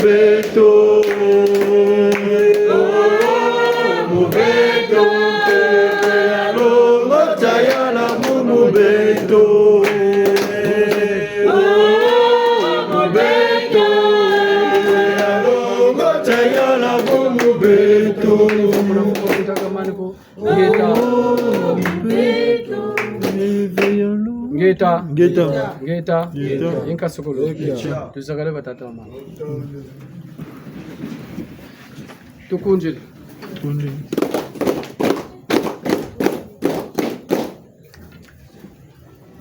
Beto, oh, mu beto, pepe ya longo tayala mu mu beto. Oh, mu beto, pepe ya longo tayala mu mu beto. Ngeta. Ngeta. Ngeta. Ngeta. Ngeta. Yinka sukulu. Ngeta. Tuzakale batata mama. Tukundile. Tukundile.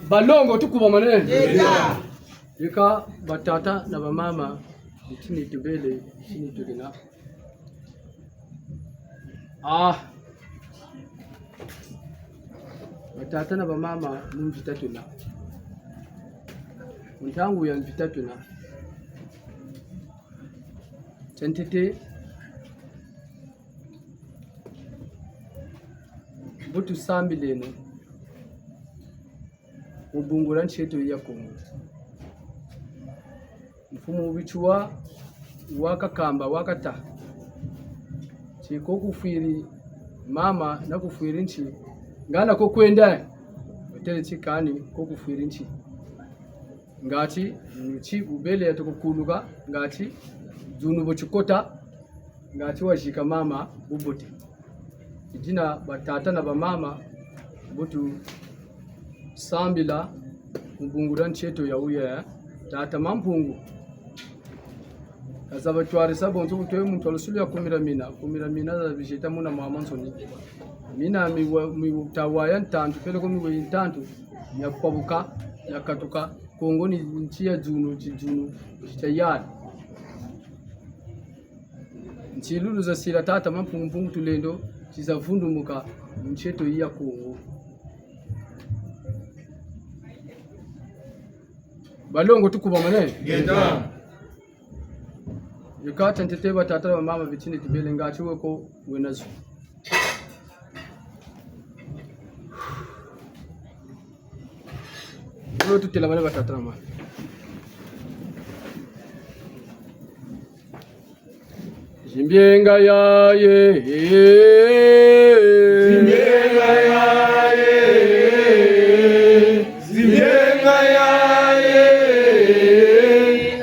Balongo tukubamane. Ngeta. Yika batata na bamama, bitini tubele, bitini tukena. Ah. Batata na bamama, mu mvita twena. Mu ntangu ya mvita twena. Tia ntete, bu tusambileno mu bungu dia nsi eto ya Kongo. Mfumu Matsoua wakakamba, wakata ti ko kufwiri mama na kufwiri nsi, ngana ko kwenda, batele ti kani ko kufwiri nsi. Ngati nsi bubele ya toko kuluka, ngati dzunu bo tikota, ngati wazika mama bubote. Dina batata na bamama, bu tusambila mu bungu dia nsi eto ya wuya, tata Mampungu. Kazaba twarisa bonso kutwe muntu wa lusulu ya kumira mina, kumira mina za bizeta muna mamansoni. Mina miwa, miwa tawaya ntantu, peleko miwa ntantu, ya kwabuka, ya katuka, Kongo ni nsi ya dzunu, ti dzunu, ti tayari. Nsilulu za sila tata Mampungu Mpungu Tulendo, ti za vundumuka mu nsi eto ya Kongo. Balongo tukubamane. Ngeta. Yika tia ntete batata na bamama bitini tubele ngati weko wena zo. Lelo tutelamane batata na bamama. Zimbienga ya ye. Zimbienga ya ye. Zimbienga ya ye.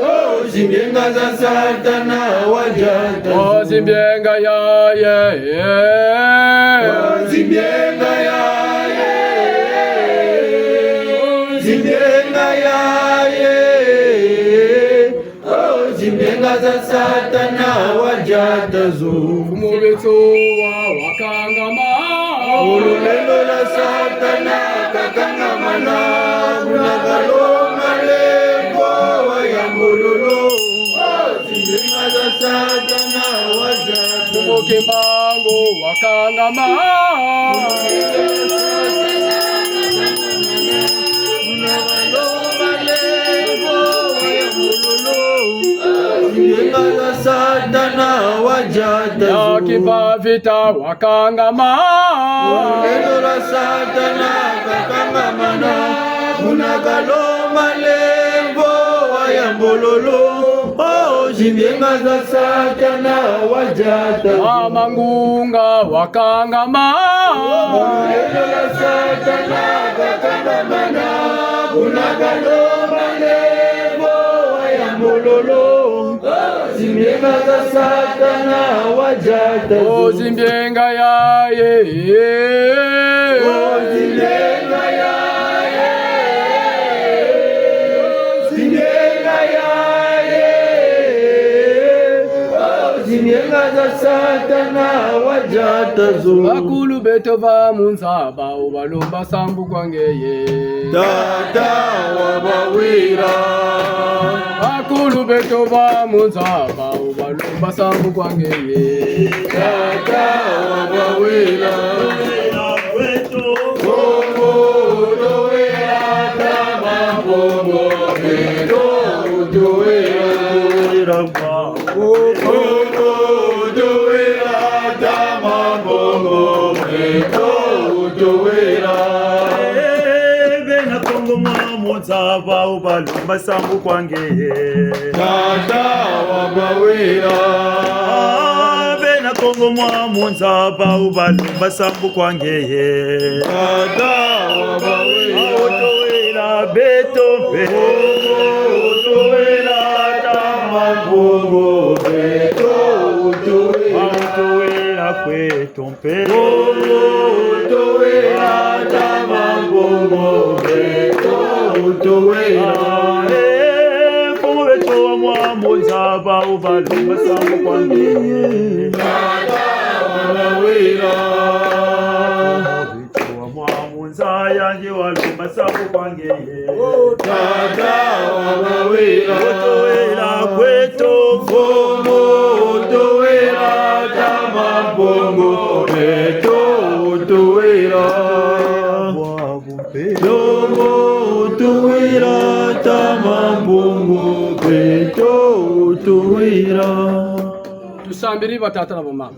Oh, zimbienga za Satana wadiata. Oh, zimbienga ya ye. Oh, zimbienga ya ye. Oh, zimbienga ya ye. Oh, zimbienga za Satana wadiata zo. Mfumu Matsoua wakangama. Lulendo lwa Satana kakangamana. Kuna kalomba lembo wa ya mbololo. Oh, zimbienga za Satana wadiata zo. Mfumu Kimbangu wakangama. Zimbienga za Satana wadiata zo. Ya Kimpa Vita wakangama. Lulendo lwa Satana kakangamana. Kuna kalomba lembo wa ya mbololo. Oh, zimbienga za Satana wadiata zo. Mama Ngunga wakangama. Lulendo lwa Satana kakangamana. Kuna kalomba lembo wa ya mbololo. Oh, zimbienga za Satana wadiata zo. Oh, zimbienga ya ye. Oh, zimbienga ya ye. Zimbienga ya ye. Oh, zimbienga za Satana wadiata zo. Bakulu beto ba mu nza ba, o balomba sambu kwa ngeye. Tata wa bawila. Bakulu beto ba mu nza ba, o balomba sambu kwa ngeye. Tata wa bawila. Kongo towela, tama Kongo beto towela. Kongo towela, tama Kongo beto towela. Eh, bena Kongo mwa mu nza ba. Balomba sambu kwa ngeye. Tata wa bawela. Ah, bena Kongo mwa mu nza ba balomba sambu kwa ngeye. Tata wa bawela. Ah, otowela beto mpe. Otowela tata Mpungu beto. Otowela. Ah, otowela kweto. Beto, otowela tata Mpungu, beto, otowela. Eh, Mpungu beto wa mwa mu nza ba balomba sambu kwa ngeye. Tata wa bawela. Mpungu beto wa mwa mu nza yandi balomba sambu kwa ngeye. Tata wa bawela. Otowela kweto. Mfumu, otowela tata Mpungu, beto, otowela. Mfumu, otowela tata Mpungu, beto, otowela. Tusambiri batata na bamama.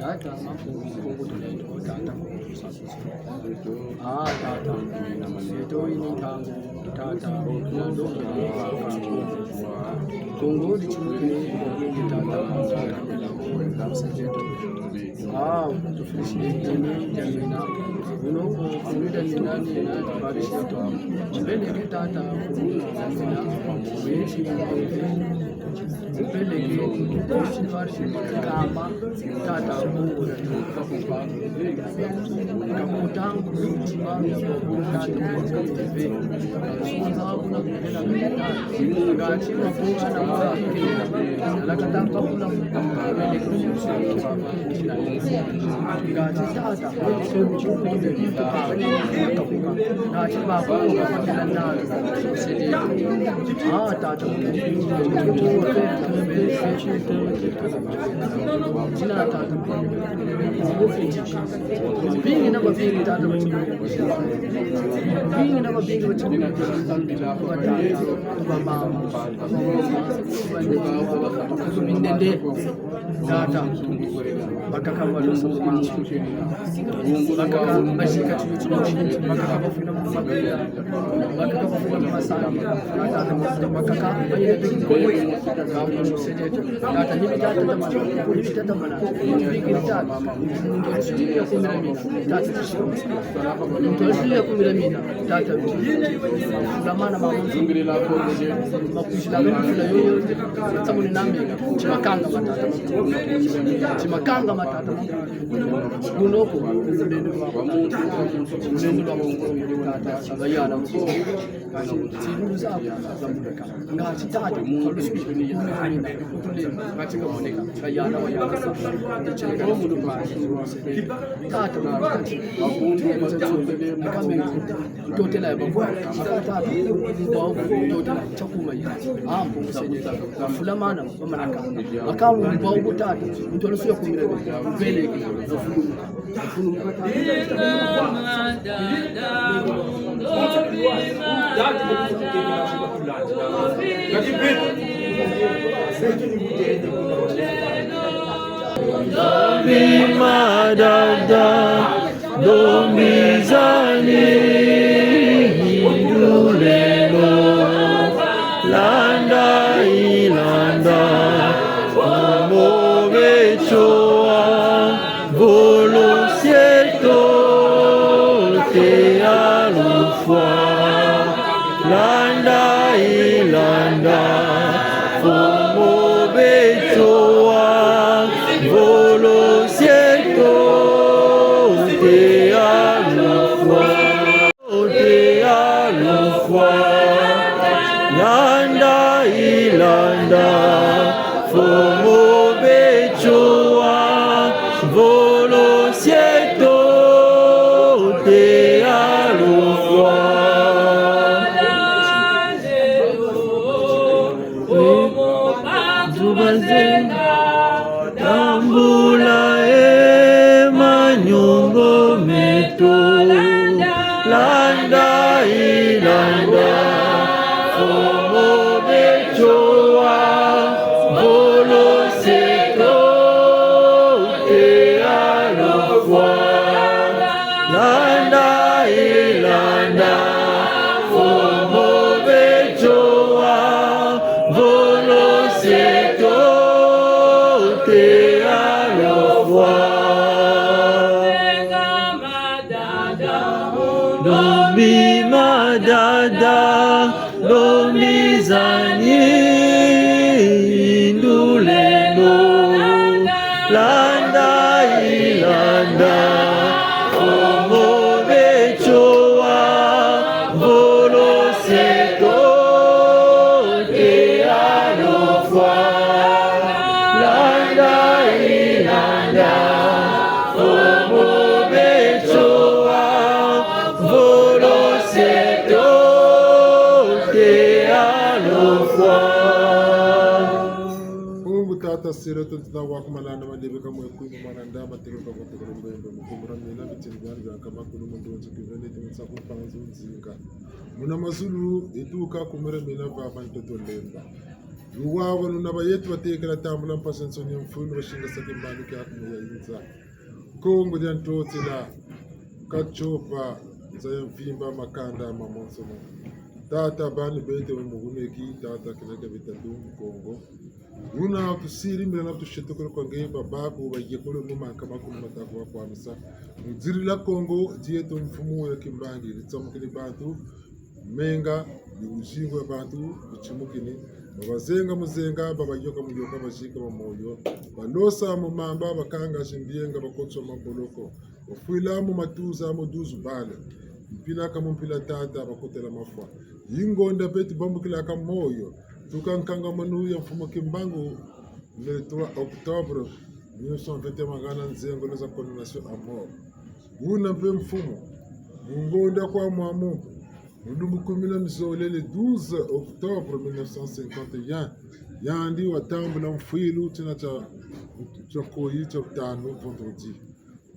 Tata, Mpungu, Mpungu, tulendo, tata. Ah, tata. Beto ini ntangu, tata. Kongo ditimukini, tata. Ah, tufilisi ini, jamina. Uno ko, amida ni nani, na, barisi to. Mbele ke tata, uno, jamina. Wesi, mbele ke, kutusi, barisi, kama. Tata, kakutangu, tata, tata, ngati makuta na mwa, lakata kakula, ngati tata, ngati bakula, ngati na, ah, tata, Tina tata. Bingi na babingi tata. Bingi na babingi. Batata, bamama, mindende. Tata, bakaka baloso. Bakaka, bashika tino tino, bakaka bafuna mabela, bakaka bafuna masanga, bakaka bayina biki kowe, bakaka sedete, tata, ni mitata tamana, ni mitata mana, ni mitata, ni mitata ya kumira mina, tata, ni mitata ya kumira mina, tata, lamana mama, makwisi la mimi, la yoyo, tsamuni nami, timakanga matata, timakanga matata. Munoko, munoko, tata, bayana, tata, tata, ngati tata, kalusu, ngati kamoneka, bayana, bayana, tata, tata, tata, totela ya bambo, tata, tata, totela, tiakuma ya, ambo, Seigneur, fulamana, bamanaka, makamu, mbo, tata, ntolo suya kumira, mbele, mfulumu, mfulumu, tata. Ndombi madada, ndombi zani, yinduleno, landa ilanda, omo beto wa, volo sieto te alufwa. Landa ilanda, omo beto wa, volo sieto te alufwa. Te alufwa. Landa ilanda, omo beto wa, volo sieto te alufwa. Zuba zenga, tambula e manyongo meto. Landa ilanda, omo beto wa, volo sieto te alufwa. Landa ilanda. Mizani nduleno, landa ilanda, omo beto wa, volo seto te alofwa. Landa ilanda, omo beto wa, volo seto te alofwa. Mpungu tata sira tuntuna wa ku malanda madebe ka mwe kwini mwana ndama telo ka kote kolo mbembe mukumbura mina bitini biani bia nkama kulu mundu nzu kivene ti musa ku mpanzu nzinga. Muna mazulu ituka kumere mina vava ntoto lemba. Luwa wanu na bayetu batekela tambula mpasi nsoni ya mfunu basingasa kimbangi kia kumu ya inza. Kongo dia Ntotela, Katiopa, nza ya mvimba, makanda mamonsono. Tata, bani beto mu muguneki, tata, kina kia bitatu mu Kongo. Buna tusiri mbila na tushetukulu kwa nge, babaku, bayekulu mu manka makulu mataku wa kwamisa. Nzirila Kongo dieto, mfumu ya kimbangi, litsamukini bantu, menga, ni buzingu ya bantu, butsimukini. Babazenga muzenga, babayoka muyoka, bazika ba moyo. Balosa mu mamba, bakanga zimbienga, bakotso maboloko. Bafwila mu matuza, mu duzu bale. Mpila ka mu mpila tata, bakotela mafwa. Yi ngonda beto bambukila ka moyo. Tuka nkangamanu ya mfumu Kimbangu, le trois octobre mille neuf cent vingt et un, mangana nzengo na za condamnation à mort. Buna mpe mfumu, mu ngonda kwa mwamu, mu lumbu kumi na mizole, le douze octobre mille neuf cent cinquante et un, yandi watambula mfwilu tina tia, tia nkoyi tia butanu, vendredi.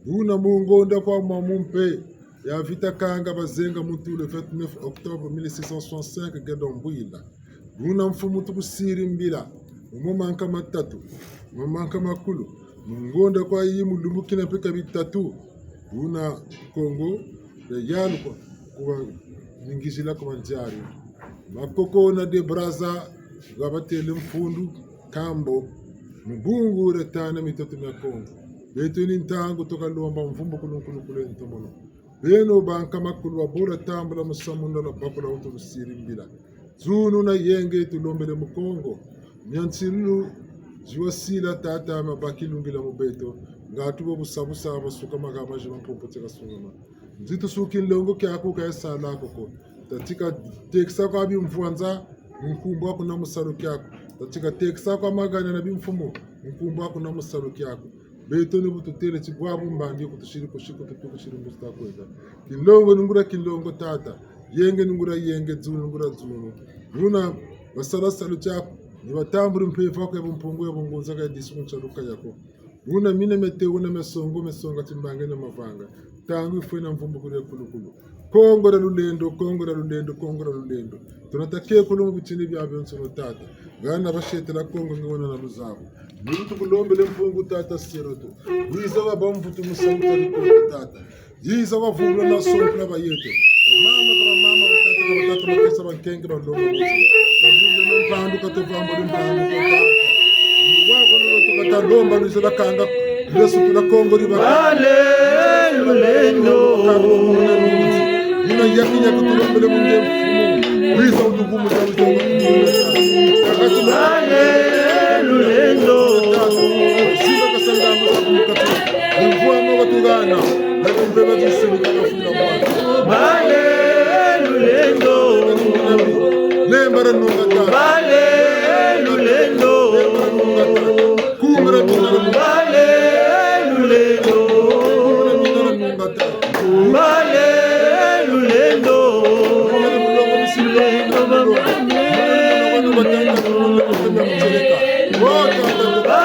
Buna mu ngonda kwa mwamu mpe, ya vita kanga bazenga mutu le vingt-neuf octobre mille six cent soixante-cinq, Gedo Mbwila. Buna mfumu tukusiri mbila, mu mamanka matatu, mu mamanka makulu, mu ngonda kwa yi mu lumbu kina mpe ka bitatu, buna Kongo ya yalu kwa, kwa ningizila kwa manzari. Makoko na de Brazza, ga batele mfundu, kambo, mu bungu retana mitoto mia Kongo. Beto ni ntangu tuka lomba mvumbu kulu nkulu kulu ntomono. Beno bankama kulu wa bula tambula musamu na lwa bakula wutu lusiri mbila. Zunu na yenge tulombele mu Kongo. Mia nsilulu ziwasila tata mabaki lungila mu beto. Ngatu bo busa busa basuka magama zima mpompo teka sungama. Nzitu suki nlongo kiaku ka yasala koko. Tatika tekisa kwa bimvwanza, mu nkumbu aku na musalu kiaku. Tatika tekisa kwa magana na bimfumu, mu nkumbu aku na musalu kiaku. Beto ni bu tutele ti bwabu mbangi ku tusiri ku siku tutuku siri mbuzi ta kwenda. Kinlongo ni nguria kinlongo tata. Yenge ni nguria yenge, dzunu ni nguria dzunu. Buna basala salu tiaku, ni batambuli mpeve aku ya bumpungu ya bungunza ka ya disi ku nsalu ka yako. Buna mina mete wuna mesongo, mesonga timbangi na mavanga. Ntangu yifwene mvumbu kule kulukulu. Kongo dia lulendo, Kongo dia lulendo, Kongo dia lulendo. Tuna takekulu mu bitini biabionsono tata. Ngana basietela Kongo nge wena na luzabu. Ni bu tukulombele mpungu tata siro tu. Wiza wabâ mvutu mu salu tia Kongo tata. Yiza wavulula na sompela bayeto. Mama ka bamama, batata ka batata, bakesa bankenge, balonga bosi. Tabulele mpandu, katuvambule mpandu, katata. Wako lolo tuka talomba, lwiza bakanga, lwesu tula Kongo di baka. Bale lulendo. Muna yaki yaki tulombele mu nge mfumu. Wiza utukumu za ujonga. Bale lulendo. Siba kasanga mu katu. Mvua mo batugana. Bale lulendo. Lembara nunga ta. Bale lulendo. Kumbra nunga ta. Bale lulendo. Bale lulendo. Lulendo. Bale lulendo. Lulendo. Lulendo. Lulendo.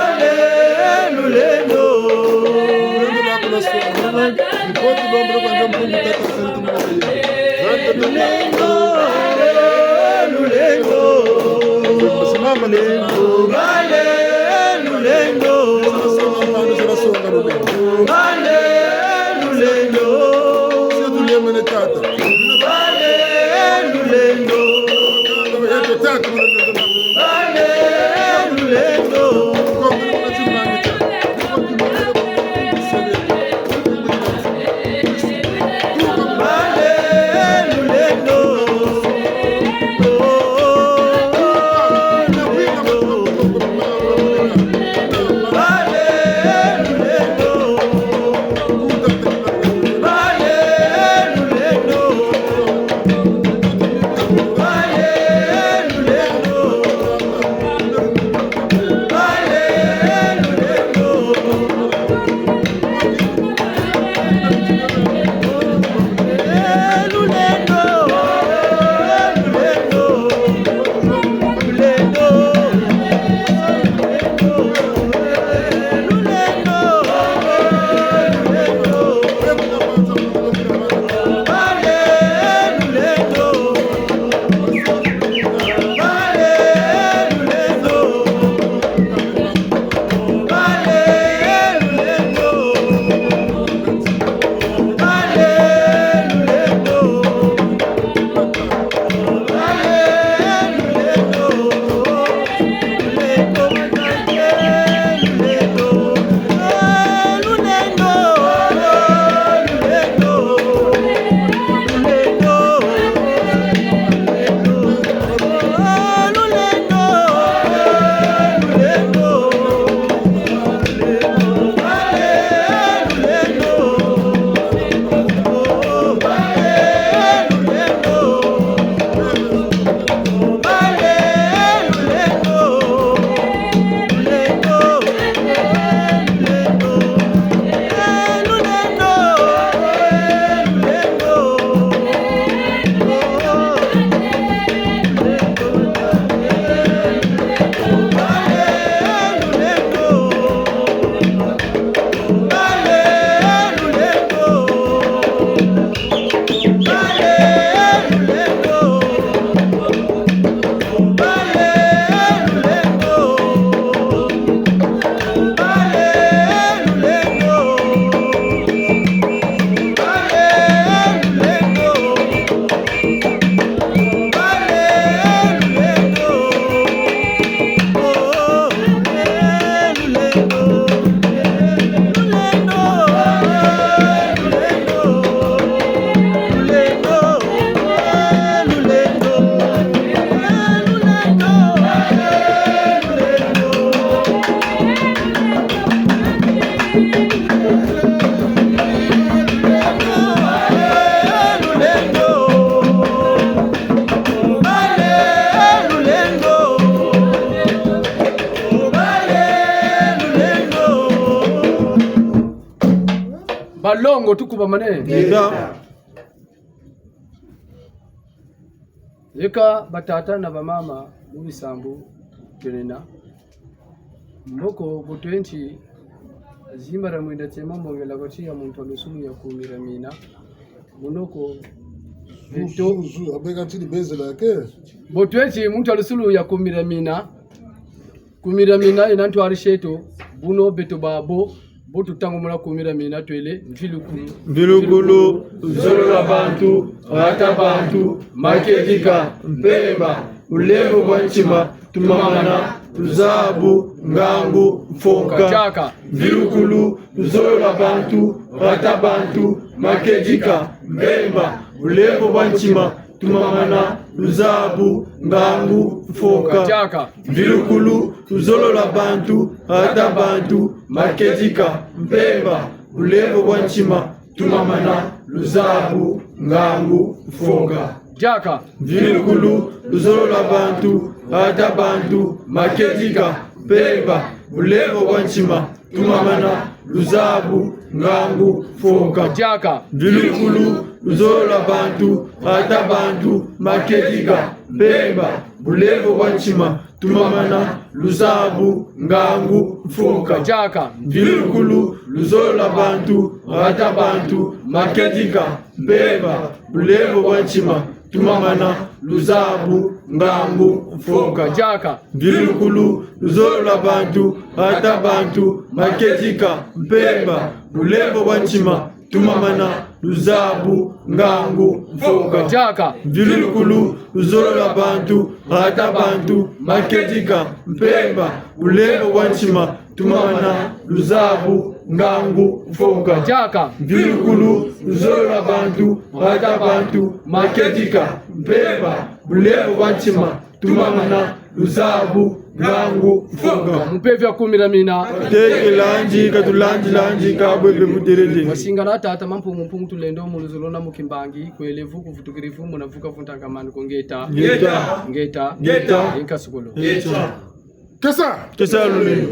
Bale lulendo. Bale lulendo. Bale lulendo. Bale lulendo. Bale lulendo. Longo tukubamane. Yeka. Yeka batata na bamama mu bisambu biena. Mboko bu twenti zimbala mwinda tiema mbongela kwa tiya muntu wa lusulu ya kumira mina. Munoko. Zu, zu, zu, abeka ntini bezela ke. Bu twenti muntu wa lusulu ya kumira mina. Kumira mina yena ntwari tieto, buno beto babo, bu tutangumuna kumira mina twele, mvilukulu. Mvilukulu, luzolo lwa bantu, hata bantu, makedika, mpemba, bulembo bwa ntima, tumamana, luzabu, ngangu, mfoka. Diaka. Mvilukulu, luzolo lwa bantu, hata bantu, makedika, mpemba, bulembo bwa ntima, tumamana, luzabu, ngangu, mfoka. Diaka. Mvilukulu, luzolo lwa bantu, hata bantu, makedika, mpemba, bulembo bwa ntima, tumamana, luzabu, ngangu, mfoka. Diaka. Mvilukulu, luzolo lwa bantu, hata bantu, makedika, mpemba, bulembo bwa ntima, tumamana, luzabu, ngangu, mfoka. Diaka. Mvilukulu, luzolo lwa bantu, hata bantu, makedika, mpemba, bulembo bwa ntima, tumamana, luzabu, ngangu, mfoka. Diaka. Mvilukulu, luzolo lwa bantu, hata bantu, makedika, mpemba, bulembo bwa ntima, tumamana, luzabu, ngangu, mfoka. Diaka. Mvilukulu, luzolo lwa bantu, hata bantu, makedika, mpemba, bulembo bwa ntima, tumamana, luzabu, ngangu, mfoka. Diaka. Mvilukulu, luzolo lwa bantu, hata bantu, makedika, mpemba, bulembo bwa ntima, tumamana, luzabu, ngangu, mfoka. Diaka. Mvilukulu, luzolo lwa bantu, hata bantu, makedika, mpemba, bulembo bwa ntima, tumamana, luzabu, ngangu, mfoka. Mu mpeve ya kumira mina. Teke landi, ka tulandi landi, ka bwe bwe buderede. Wasingana tata Mampungu, Mpungu Tulendo, mu luzolo na mu kimbangi, kwele vuku vutukiri vu, muna vuka vuntangamani ko ngeta. Ngeta. Ngeta. Ngeta. Inka sukulu. Ngeta. Kesa. Kesa lulendo.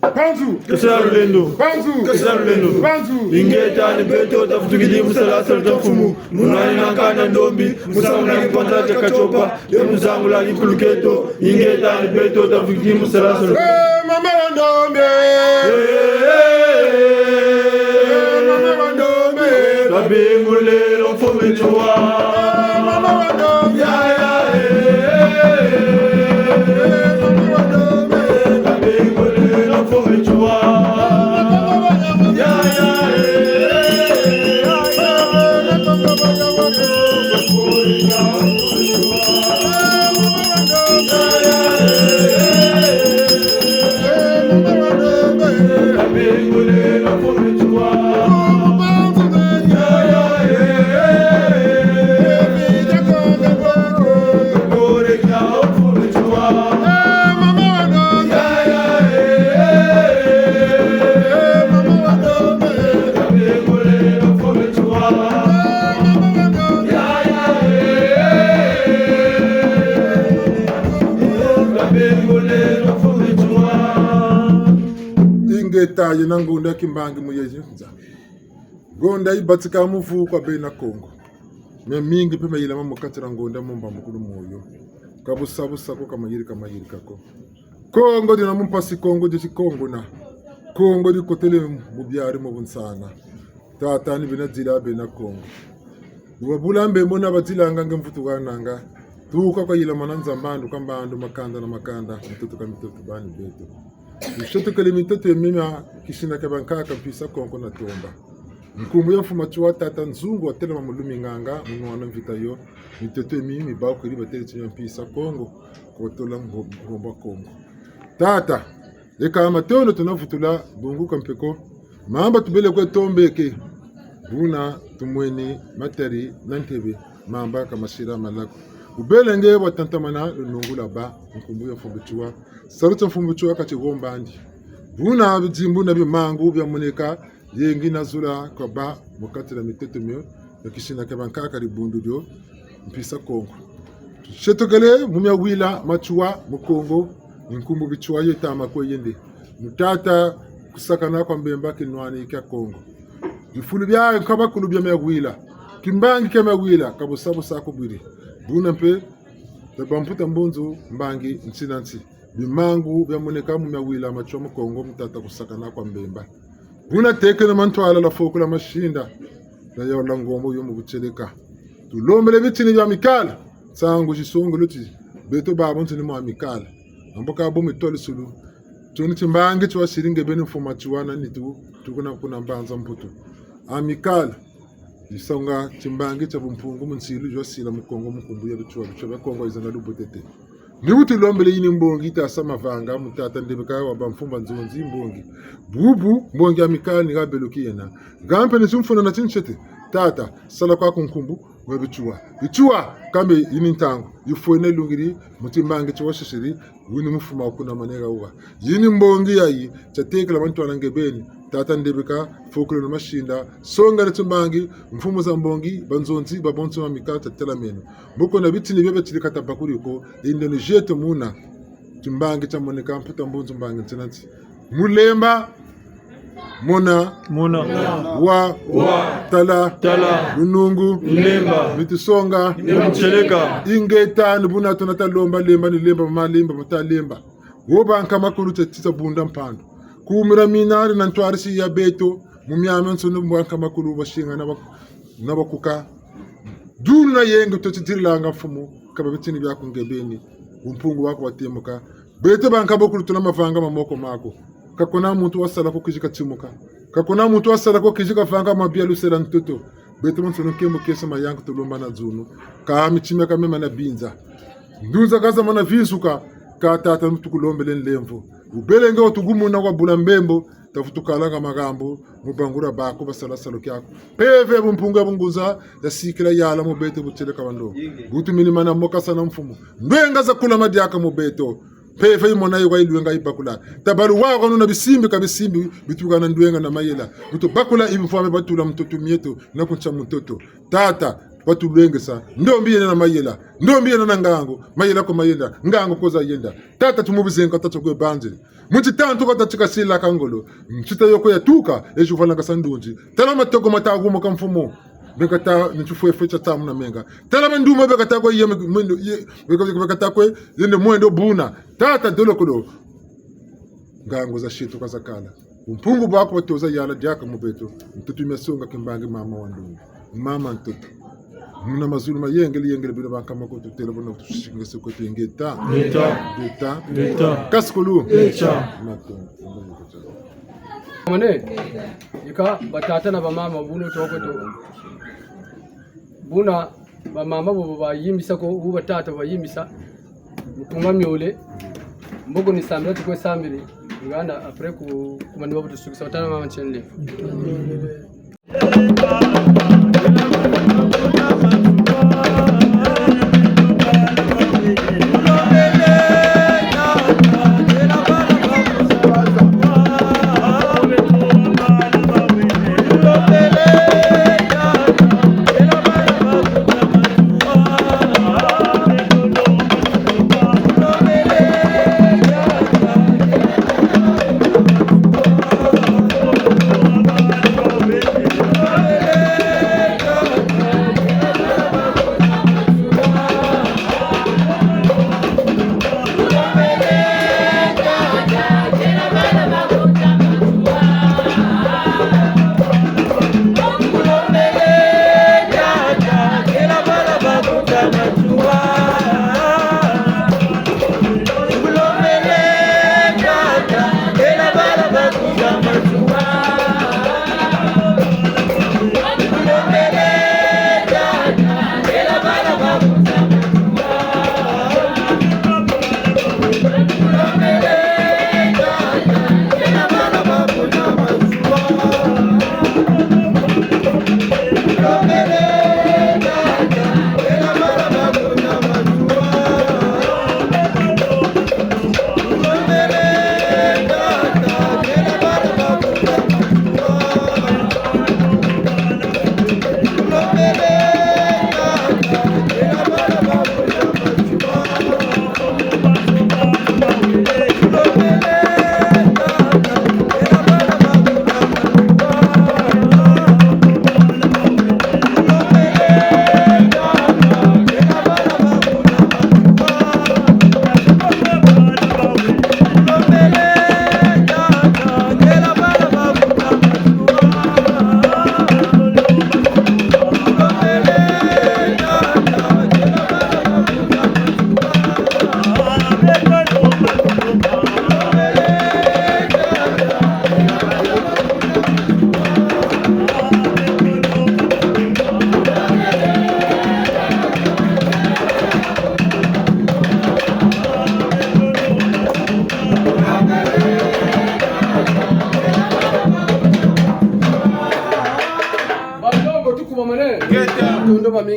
Mpanzu. Kesa lulendo. Mpanzu. Kesa lulendo. Mpanzu. Ingeta ni beto tavutukidi mu salasala tia mfumu. Munwani na nkanda ndombi, musamu na kimpanda kia katiopa, ye mu zangula kikuluketo, ingeta ni beto tavutukidi mu salasala. Eh, mama wa ndombi. Eh, mama wa ndombi. Tabengulelo mfumu Matsoua. Eh, mama wa ndombi. Ya, ya, eh. Ingeta yena ngonda kimbangi mu yezi nza. Ngonda yibatika muvu kwa bena Kongo. Miamingi mpe mayilama mu kati dia ngonda mu mbambukulu moyo. Ka busa busa ko, ka mayirika mayirika ko. Kongo dina mu mpasi, Kongo diti Kongo na. Kongo dikotele mu biari mu bunsana. Tata ni bena dila bena Kongo. Ni babula mbembo na badilanga nge mvutu gananga. Tuka kwa yila mana nza mbandu ka mbandu, makanda na makanda, mitoto ka mitoto, bani beto. Tushetukele mitoto ya mima, kisina kia bankaka mpisa Kongo na tomba. Nkumbu ya mfumu Matsoua tata Nzungu watelama mu lumi nganga, mu nwana mvita yo, mitoto ya mimi, mi bakwiri batele timia mpisa Kongo, kotola ngo-, ngomba Kongo. Tata, eka matondo tuna vutula bungu ka mpe ko, mamba tubele kwe tombeke, buna tumweni matari na ntebe, mamba ka masira malako. Bubele nge bwa tantamana lunungu lwa ba, nkumbu ya mfumu Matsoua. Salu tia mfumu Matsoua ka tigombandi. Buna bidimbu na bimangu biamoneka, ye ngi na zula kwa ba mu kati dia mitoto mio, na kisina kia bankaka dibundu dio, mpisa Kongo. Tushetukele mu mia wila Matsoua mu Kongo, ni nkumbu Matsoua ye tama kwe yende. Mu tata Kusakana kwa Mbemba kinwani kia Kongo. Bifulu bia nkabakulu bia Miawila. Kimbangi kia Miawila, ka busa busa ku bwiri. Buna mpe, bia bamputa mbunzu, mbangi, nsi na nsi. Bimangu biamoneka mu Miawila, Matsua mu Kongo, mu tata kusakana kwa Mbemba. Buna tekeno mantwala la fokula masinda, na yaula ngombo yo mu butieleka. Tulombele bitini bia Amicale, nsangu zisongolo ti, beto babo ntini mu Amicale. Ambo ka bo mitwalisulu, tuni timbangi tiwasiri ngebeni mfumu Matsua na nitu, tukuna kuna Mbanza Mputu. Amicale, yisonga timbangi tia bumpungu mu nsilu ziwasila mu Kongo mu nkumbu ya Bitsua, Bitsua bia Kongo yizanga lubutete. Ni bu tulombele yini mbongi tasa mavanga mu tata Ndebeka wa bamfumba nzonzi mbongi. Bubu, mbongi Amicale ni ha beluki yena. Nga mpe ni timfuna na tinsete. Tata, sala kwaku nkumbu, mwe Bitsua. Bitsua, kambe yini ntangu, yifwene lungiri, mu timbangi tiwasisiri, wini mfumu wa kuna manega uwa. Yini mbongi yayi, tiatekela bantwala ngebeni, tata Ndebeka, fokolo na masinda, songa na timbangi, mfumu za mbongi, banzonzi, babonso ma mika, tiatelameno. Mboko na bitini bia biatilika tabakuri ko, inde ni jeto muna, timbangi tiamoneka, mputa mbunzu mbangi ntinanti. Mulemba, mona, mona. Wa, wa. Tala, tala. Lunungu, lemba. Mitisonga, miamuteleka. Ingeta, ni buna tuna talomba, lemba, ni lemba, mama lemba, mata lemba. Wo banka makulu tia tita bunda mpandu. Kumira minari na ntwarisi ya beto, mu miamiansoni banka makulu basinga na bak-, na bakuka. Dulu na yenge to tidirilanga mfumu, kaba bitini biaku ngebeni. Bumpungu bwaku bwatemuka. Beto banka bakulu tuna mavanga ma moko maku. Ka kuna muntu wasala ko kizika timuka. Ka kuna muntu wasala ko kizika vanga mabia lusela ntoto. Beto bansoni nkembo kiese mayangu tulomba na dzunu. Ka mitima ka mema na binza. Ndunza ka zamana vinsuka, ka tata tukulombele nlemvo. Wubelenge wa tugumuna kwa bula mbembo, tavutukalanga magambo, mu bangula baku basala salu kiaku. Mpeve bumpungu ya bungunza, yasikila yala mu beto butieleka bandombe. Butu minima na mokasa na mfumu. Ndwenga zakula madiaka mu beto. Mpeve yimona yo kwa yilwenga yibakula. Tabalu wa kwa nuna bisimbi ka bisimbi, bituka na ndwenga na mayela. Butu bakula ibi mfwame batula mutoto mieto, na kuntia mutoto. Tata, batulwengesa. Ndombi yena na mayela. Ndombi yena na ngangu. Mayela ko mayenda. Ngangu ko zayenda. Tata tumubizenga tata kwe banzile. Mu titantu kata tikasila ka ngolo. Ntita yoko yatuka, eju valanga sa ndunzi. Tala matoko mata gumuka mfumu. Bekata, ni tifwefwe tia tamu na menga. Tala manduma bekata kwe ye, ye, beka-, beka-, bekata kwe yende mwendo buna. Tata dolokolo. Ngangu za situ ka zakala. Bumpungu bwaku batoza yala diaka mu beto. Ntutu miasonga kimbangi mama wa ndungu. Mama ntoto. Muna mazulu mayengele, yengele bino banka makutu tela bona tusingese kwetu ingeta. Ingeta. Ingeta. Ingeta. Kaskulu. Ingeta. Mato. Mane, yika batata na bamama buno toko to. Buna bamama bo bayimbisa ko, bu batata bayimbisa. Mukunga miole. Mboko ni sambila tukwe sambili. Ngana après ku, kumani babu tusukisa batata na mama ntienle.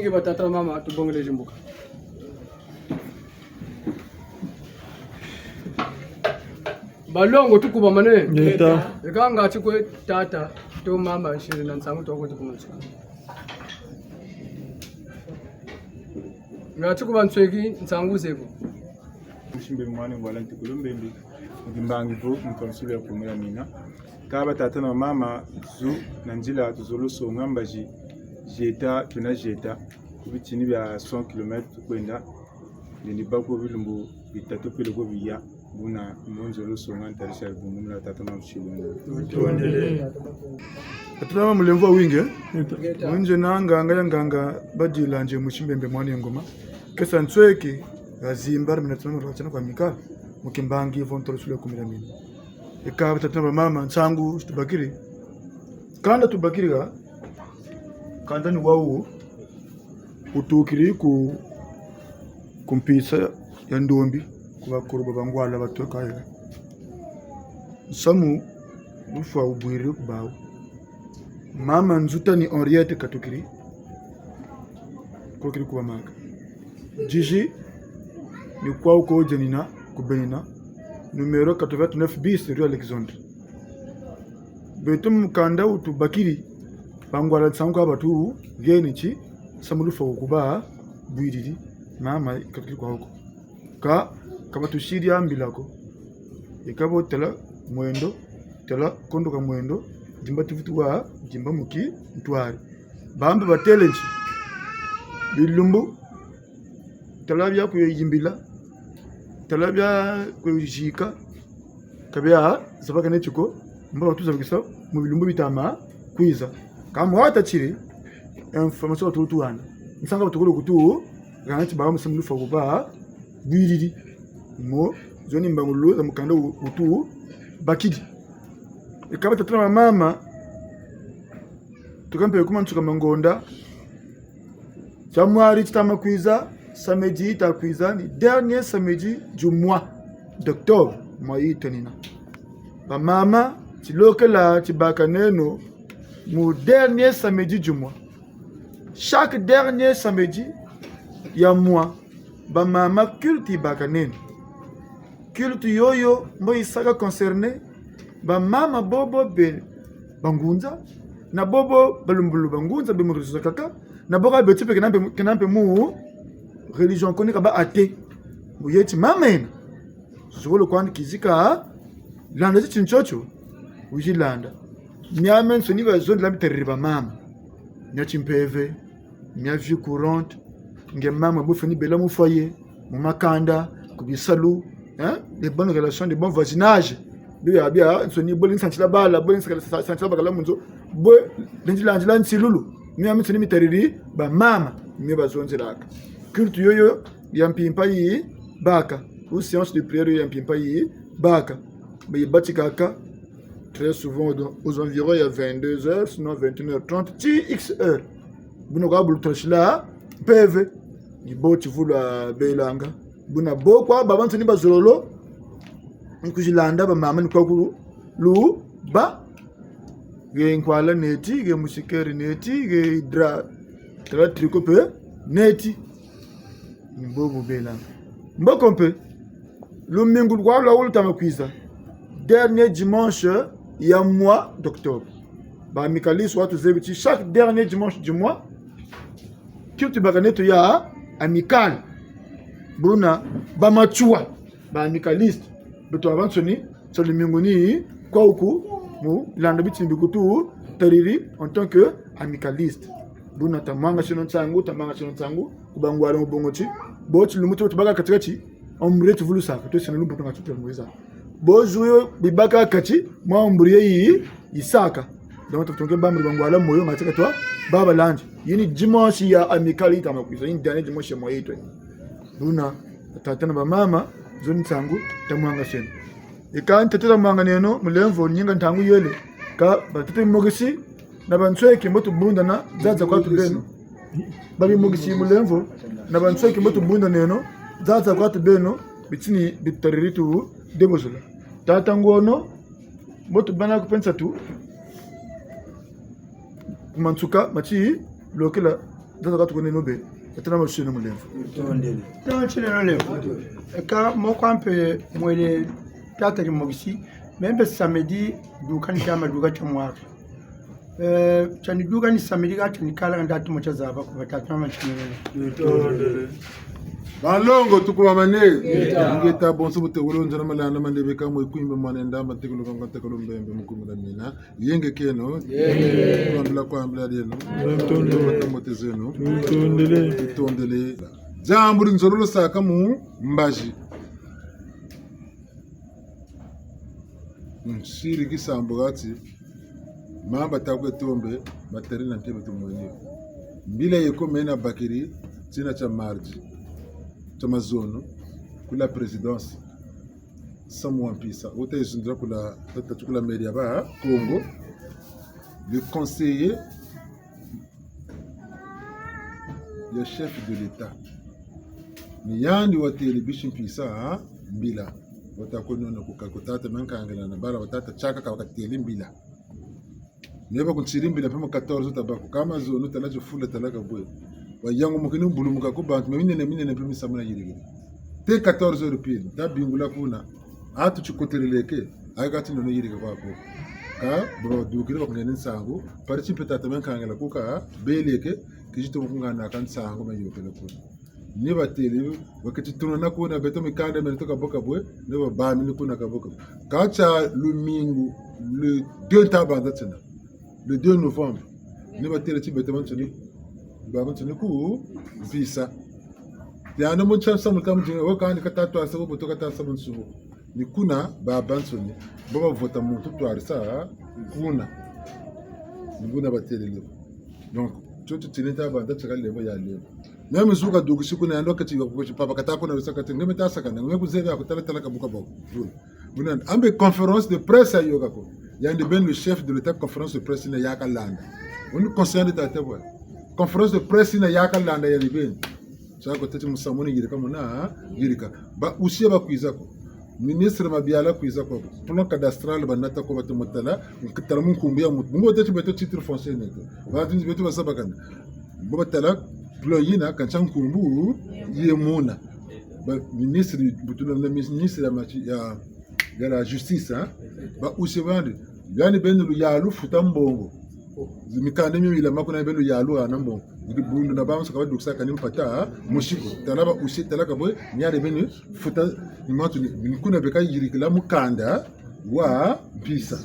Batata na bamama, tubongele zimbuka. Balongo, tukubamane. Ngeta. Eka ngati kwe tata to mama, nsiri na nsangu toko tukumansu. Ngati kuba nsweki nsangu zeko. Musi Mbembe mwana Ngwala ntikulu Mbembe. Mu kimbangi vo, mu kansulu ya kumela mina. Ka batata na bamama, zu na nzila tuzolo songa mbazi, zieta, tuna zieta. Ku bitini bia cent kilomètres tukwenda. Ndendi bako bilumbu bitatu peleko biya. Buna, mbo nzolo songa ntarisi ya bungu muna tata na msilu. Atulama mulemvo wa winge. Winge na nganga ya nganga badila nze Musi Mbembe mwana Ngoma. Kesa nsweki, ya zimba, mina tuna mura tina kwa mikala. Mu kimbangi vo ntolo sule kumira mina. Eka batata na bamama, nsangu tubakiri. Kanda tubakiri ha, kanda ni wawu, wutukiri ku, ku mpisa ya ndombi, ku bakuru ba Bangwala batoka ya. Nsamu lufwa wubwiri ku bawu. Mama Nzutani Henriette katukiri, kokiri ku bamaka. Zizi ni kwawu ko zenina, ku Benina, numéro quatre-vingt-neuf bis, rue Alexandre. Beto mukanda wutubakiri, Bangwala nsangu ka batu, geni ti, nsamu lufwa wukuba, bwiriri, mama katukiri kwawu ko. Ka, ka batusiri a mbila ko. Eka bo tala mwendo, tala kondo ka mwendo, dimba tuvutu wa, dimba mu kintwari. Bambi batele nti, bilumbu, tala bia kuyimbila, tala bia kuyizika, ka bia zabakane ti ko, mbo batuzabikisa mu bilumbu bitama kwiza. Ka mu wata tiri, information batutuhana. Nsanga batukulu kutu, gana ti baba musamu lufwa kuba, bwiriri. Mo, zo ni mbangululu za mukanda wu-, wutubakiri. Eka batata na bamama, tuka mpe ku mansuka ma ngonda. Tia mwari titama kwiza, samedi yita kwiza, ni dernier samedi du mois d'octobre, mois yi twenina. Bamama, tilokela tibakaneno mu dernier samedi du mois. Chaque dernier samedi ya mois, bamama, culte yibakaneno. Culte yoyo mbo yisaka concerner bamama bobo be bangunza, na bobo balumbulu bangunza be mu religion zakaka, na bo ka beto mpe kena mpe, kena mpe mu religion ko, ni ka ba athée. Mu yeti mama yena, zolo kwandi kizika landa titi ntiotio, wizi landa. Miamiansoni bazonzela mitariri bamama. Mia timpeve, mia vie courante, nge mama bu fweni bela mu foyer, mu makanda, ku bisalu, hein? Les bonnes relations, de bon voisinage. Bia, biansoni, bo lendi santila bala, bo lendi sa-, sa-, santila bakala mu nzo, bo lendi landila nsilulu. Miamiansoni mitariri bamama, mio bazonzelaka. Culte yoyo ya mpimpa yibaka, ou séance de prière ya mpimpa yibaka. Bayibatikaka très souvent aux, aux environs ya vingt-deux heures, sinon vingt et une heures trente, ti X heure. Buna kwa bu lutasila mpeve, ni bo tivulu belanga. Buna bo kwa babansoni bazololo, ni kuzilanda bamama ni kwa kulu, lu ba, ge nkwala neti, ge musikeri neti, ge drap, tala tricot mpe neti. Ni bo bu belanga. Mboko mpe, lumingu lwa lwa lutama kwiza, dernier dimanche ya mois d'octobre. Ba amicalistes watuzebi ti chaque dernier dimanche du mois, culte yibaka neto ya amicale. Buna ba Matsoua, ba amicalistes, beto babansoni, sa lumingu ni kwa wuku, mu landa bitini bi kututariri en tant que amicaliste. Buna tamwangaseno nsangu, tamwangaseno nsangu, ku bangwala mu bungu ti, bo tilumbu ti bo tubaka kati-kati, ombre tivulusaka, tweseno lumbu tunga tutela mweza. Bo zuyo bibaka kati, mwa ombre yi, yisaka. Donc, tutunge bambre bangwala moyo, ngati katwa, babalandi. Yi ni dimanche ya amicale yitama kwiza, yi ni dernier dimanche ya mois yi twenina. Buna, tata na bamama, zo ni nsangu, tamwangaseno. Eka ntete tamwanganeno, mulemvo, ninga ntangu yele. Ka batete mokisi, na bansweki mbo tubundana, zaza kwa tubeno. Babi mokisi mulemvo, na bansweki mbo tubundaneno, zaza kwa tubeno, bitini bitutariri tu debozula. Tata Ngono, mbo tubana ku pensa tu, ku mansuka, mati, lokela, Tata katuka neno be, atana masusu na mulemvo. Tondele. Tata nchile no lemvo. Eka moko mpe mwele tata kimokisi, meno mpe samedi, duka ni tia maduka tia mwaka. Eh, tia ni duka ni samedi ka tia ni kala kanda tumo tia zaba ku batatu na machinene. Tondele. Banlongo tukubamane. Ngeta. Ngeta bonso butekolo nzana malanda mandebe ka mwe kwimbe mwana ndamba ntekolo kanga ntekolo mbembe mukumula mina. Yenge kieno. Yenge. Kwambila kwambila dieno. Mbote mbote zeno. Tutondele. Tutondele. Diambu di nzololo saka mu mbazi. Nsiri kisambu kati. Mamba takwe tombe, matari na ntebe tumweni. Mbila yeko mena bakiri, tina tia mardi. Tia mazono, ku la présidence. Samu wa mpisa, wuta yizundila ku la, tata ku la mairie ya ba Kongo, le conseiller ya chef de l'État. Ni yandi watêle bisi mpisa, ha? Mbila. Wata ko nono ku ka ko tata Mankangila na bala wa tata Tiaka ka wakatêle mbila. Ni ba kuntiri mbila mpe mu quatorze heures tabako. Kama zo no tala zo fula tala kabwe. Wayangumukini mbulumuka ku bantu, me minene minene mpe misamu na yirikiri. Te quatorze heures pile, tabingula kuna. Atu tikoteleleke, ayi kati nono yirika kwa ko. Ka, bro, dukiri bakungene nsangu, pari ti mpe tata Mankangila ku kabeleke, kizito kungana ka nsangu mayokele kuna. Ni batêle, waketi tunana kuna beto mikanda mene to kaboka bwe, ni babamini kuna kaboka. Ka tia lumingu, le deux tabanza tina. Le deux novembre. Ni batêle ti beto bansoni, babansoni ku mpisa. Yandi mu tia samu ka mujinga, wo kandi kata twasa wo, boto kata sa bunsu. Ni kuna babansoni, bo bavota muntu twarisa kuna. Ni kuna batêlele. Donc, tio tio tini tabanza tiaka lembo ya lembo. Même zuka dukisi kuna yandi waketi yo ko papa kata kuna bisa kati, nge me ta sakana, nge kuzebi ya kutala tala kabuka boko. Buna, ambe conférence de presse ya yoka ko. Yandi beni le chef de l'État, conférence de presse yina ya kalanda. Wuni conseiller de tata bwa. Conférence de presse yina ya kalanda yandi beni. Tia ko teti musamu ni yirika muna, yirika. Ba huissier bakwiza ko. Ministre Mabiala kwiza ko. Plan cadastral banata ko batomo tala, tala mu nkumbu ya muntu. Bungu teti beto titre foncier neto. Bantu beto basabakana. Bo batala plan yina, kansi nkumbu ye muna. Ba ministre, bu tula na ministre ya machi-, ya, ya la justice, hein? Ba huissier bandi. Yandi beni luyalu futa mbongo. Mikanda mi mila makuna beni luyalu hana mbongo. Dibundu na bamusu ka badukisaka ni mpata, hein? Musi ko. Tala ba huissier, tala ka bwe, ni yandi beni futa, ni matu ni, ni kuna beka yirikila mukanda wa mpisa.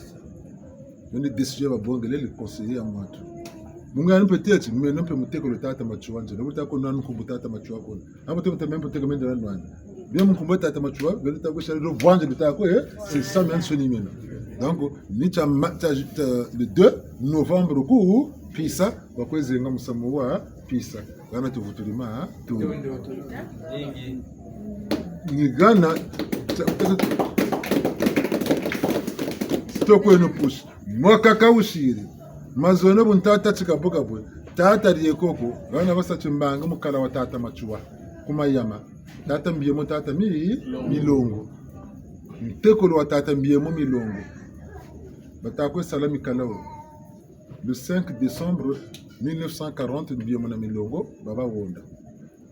Yo ni décision babongele le conseiller ya mwatu. Bungu yandi mpe teti, meno mpe mutekolo tata Matsoua nzele. Buta ko nanu nkumbu tata Matsoua ko. Abo te mpe mpe teke mende na nwana. Bien mu nkumbu tata Matsoua, beno ta ko sali lo vwanje bita ko, eh, c'est ça, miansoni mena. Donc, ni tia ma-, tia, tia, le deux novembre ku mpisa, bakwe zenga musamu wa mpisa. Hana tuvutuli ma, tu. Ni hana, tia, tia, tia, toko eno push. Mwaka ka wusiri. Mazono bu ntata ti kabwe kabwe. Tata die koko. Hana basa timbangi mukala wa tata Matsoua. Ku Mayama. Tata Mbiemo, tata Mi-, Milongo. Ntekolo wa tata Mbiemo Milongo. Bata kwe sala mikala wo. Le cinq décembre mille neuf cent quarante, Mbiemo na Milongo, baba honda.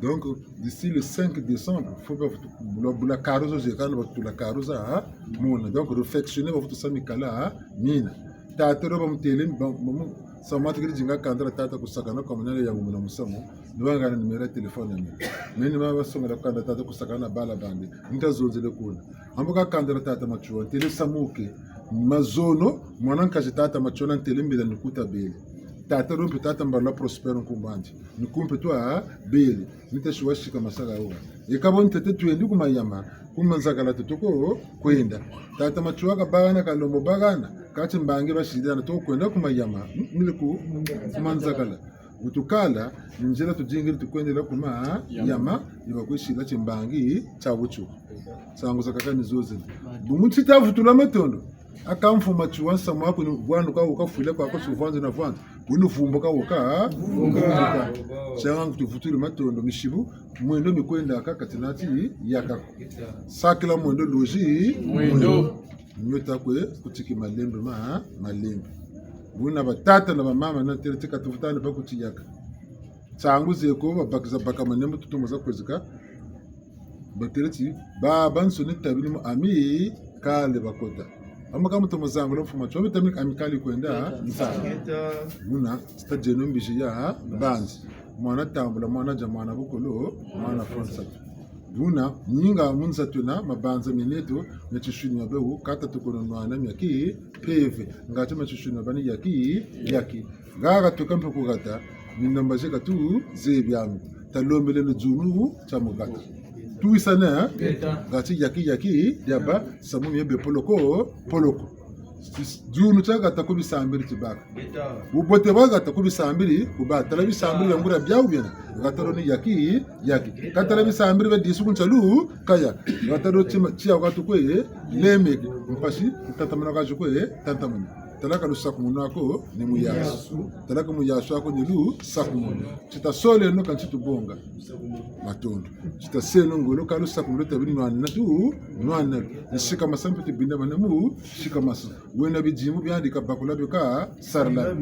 Donc, d'ici le cinq décembre, faut ba vutu bula, bula carreaux zo zeka na batula carreaux za, ha? Mona. Donc, réfectionner ba vutu sa mikala, ha? Mina. Tata ro bamutêle, ba, ba mu, samata kiri zinga kanda dia tata ku Sakana kwa munene ya muna musamu. Ni banga na numéro ya téléphone ya mina. Meni ma basongela kanda dia tata ku Sakana bala bandi. Nita zonzele kuna. Ambo ka kanda dia tata Matsoua, ntêle samu ke. Mazono, mwana nkazi tata Matsoua ntêle mbila ni ku tabele. Tata ro mpe tata Mbalula Prospère nkumbu andi. Ni ku mpe twa bele. Nita siwa sika masaka wo. Eka bo ntete twendi ku Mayama, ku Manzakala tutoko kwenda. Tata Matsoua kabahana, kalombo bahana, kati mbangi basiri hana toko kwenda ku Mayama. Hmm, mile ku, ku Manzakala. Bu tukala, ni nzila tudingiri tukwendela ku Mayama, ni bakwe sila timbangi tia butu. Nsangu zakaka ni zo zina. Bungu ntita vutula matondo. Aka mfumu Matsoua nsamu aku ni vwandu ka wuka fwila kwa ko si vwandu na vwandu. Wunu vumbuka wuka, vumbuka. Tianga nkutu vutuli matondo misibu, mwendo mikwenda ka kati nati yaka ko. Sakila mwendo luzi, mwendo. Nio ta kwe kutiki malembe ma, malembe. Buna batata na bamama na têle ti ka tuvutani ba kuti yaka. Nsangu zeko, babakisa baka manembo tutumu za kwezika. Batêle ti, babansoni tabini mu Amicale bakota. Ama ka mutomo zangula mfumu, tio bita mi Amicale kwenda, nsa. Buna, tita dieno mbizi ya, banzi. Mwana tambula, mwana dia, mwana bukolo, mwana fonsa. Buna, ninga munza twena, mabanza mieneto, mia tisuni mia bewu, kata tukono nwana mia ki, mpeve. Ngati mia tisuni mia bani yaki, yaki. Ngaka tuka mpe ku hata, minamba ze ka tuzebi ame. Talombeleno dzunu tia mu hata. Tuwisane, eh? Ngeta. Ngati yaki yaki, diaba, samu mie be poloko, poloko. Sis-, dzunu tia hata ku bisambiri tibaka. Ngeta. Bubote bwa hata ku bisambiri, kuba tala bisambiri bia nguria biawu biena. Hata lo ni yaki, yaki. Ka tala bisambiri bia disu ku nsalu, kaya. Hata lo tima, tia hata kwe, lemeke. Mpasi, tatamana ka kwe, tatamana. Talaka lusakumunu lwaku ni muyasu. Talaka muyasu aku ni lusakumunu. Tita soleno ka nti tubonga. Matondo. Tita seno ngolo ka lusakumunu tabi nwanina tu, nwanina. Ni sikamasa mpe tubinda bana mu, sikamasa. Wena bidimu biandi kabakula bio kasarila.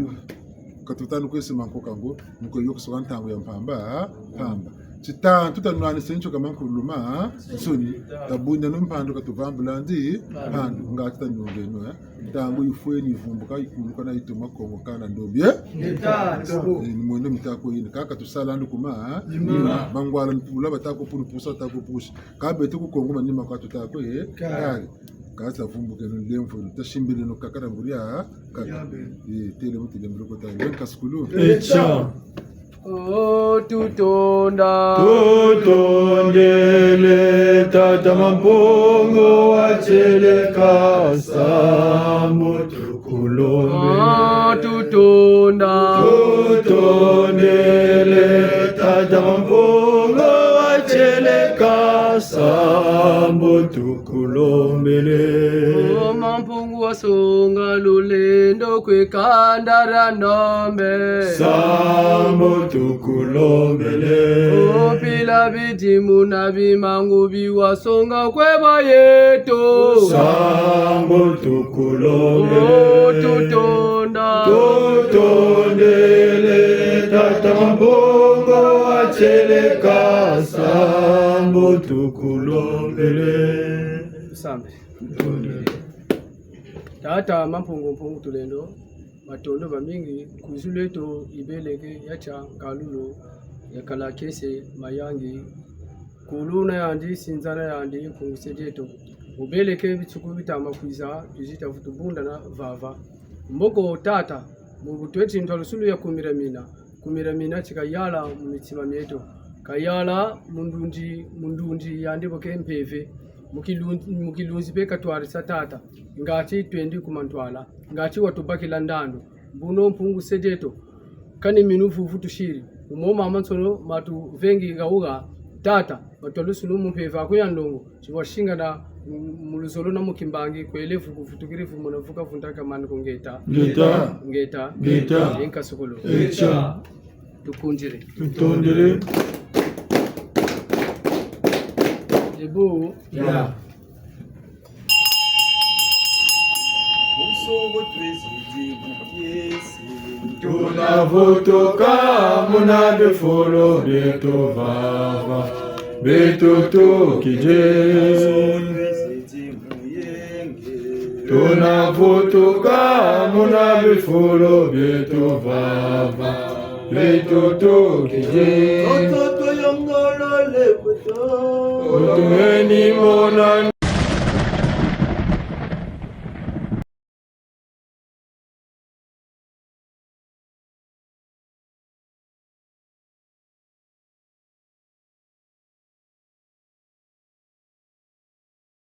Ka tutanu kwesi mankoka ngo, mu kwe yokosoka ntangu ya mpamba, mpamba. Titantu tanwanisa ntio ka mankuluma, nsoni. Tabundeno mpandu ka tuvambula ndi, mpandu. Ngati tanyongeno, eh. Ntangu yifweni yivumbuka, yikuluka na yitoma Kongo kana ndombi, eh? Ngeta. Eh, ni mwendo mita ko yina, kaka tusala ndu kuma, eh? Nima. Bangwala ntula bata ko punu pusa, bata ko pusa. Ka beto ku Kongo manima kwa tuta ko, eh? Kari. Kari. Kasa vumbukeno lemvo, tasimbileno kakara nguria, kaka. Eh, tele muti lembelo kota, len kasukulu. Echa. Oh, tutonda. Tutondele Tata Mampungu wa Tieleka, sambu tukulombe. Oh, tutonda. Tutondele Tata Mampungu wa Tieleka, sambu tukulombele. Oh, Mampungu wasonga lulendo kwe kanda dia ndombe. Sambu tukulombele. Oh, mpila bidimu na bimangu bi wasonga kwe bayeto. Sambu tukulombele. Oh, tutonda. Tutondele Tata Mampungu wa Tieleka, sambu tukulombele. Tusambe. Tata Mampungu Mpungu Tulendo, matondo mamingi, kwiza lweto yibeleke ya tia nkalulo, ya kala kiese mayangi, kuluna yandi, sinzana yandi, Mpungu Se dieto. Wubeleke bitsuku bitama kwiza, tuzita vutu bundana vava. Mboko tata, mu bu tweti ntwalusulu ya kumira mina, kumira mina ti kayala mu mitima mieto. Kayala mu ndundi, mu ndundi yandi bo ke mpeve. Mu kilun-, mu kilunzi mpe katwarisa tata. Ngati twendi ku mantwala. Ngati watubakila ndandu. Mbuno Mpungu Se dieto. Kani minu vuvu tusiri. Umo mamansoni matuvengi hauha. Tata, batwalusulu mu mpeve aku ya nlongo. Ti wasingana mu, mu luzolo na mu kimbangi, kwele vuku vutukiri vumuna vuka vuntaka mani ko ngeta. Ngeta. Ngeta. Ngeta. Ye nkasukulu. Echa. Tukundire. Tutondele. Ebu. Ya. Tuna vutuka muna bifulu bieto vava, beto tukidi. Tuna vutuka muna bifulu bieto vava, beto tukidi. Otueni mona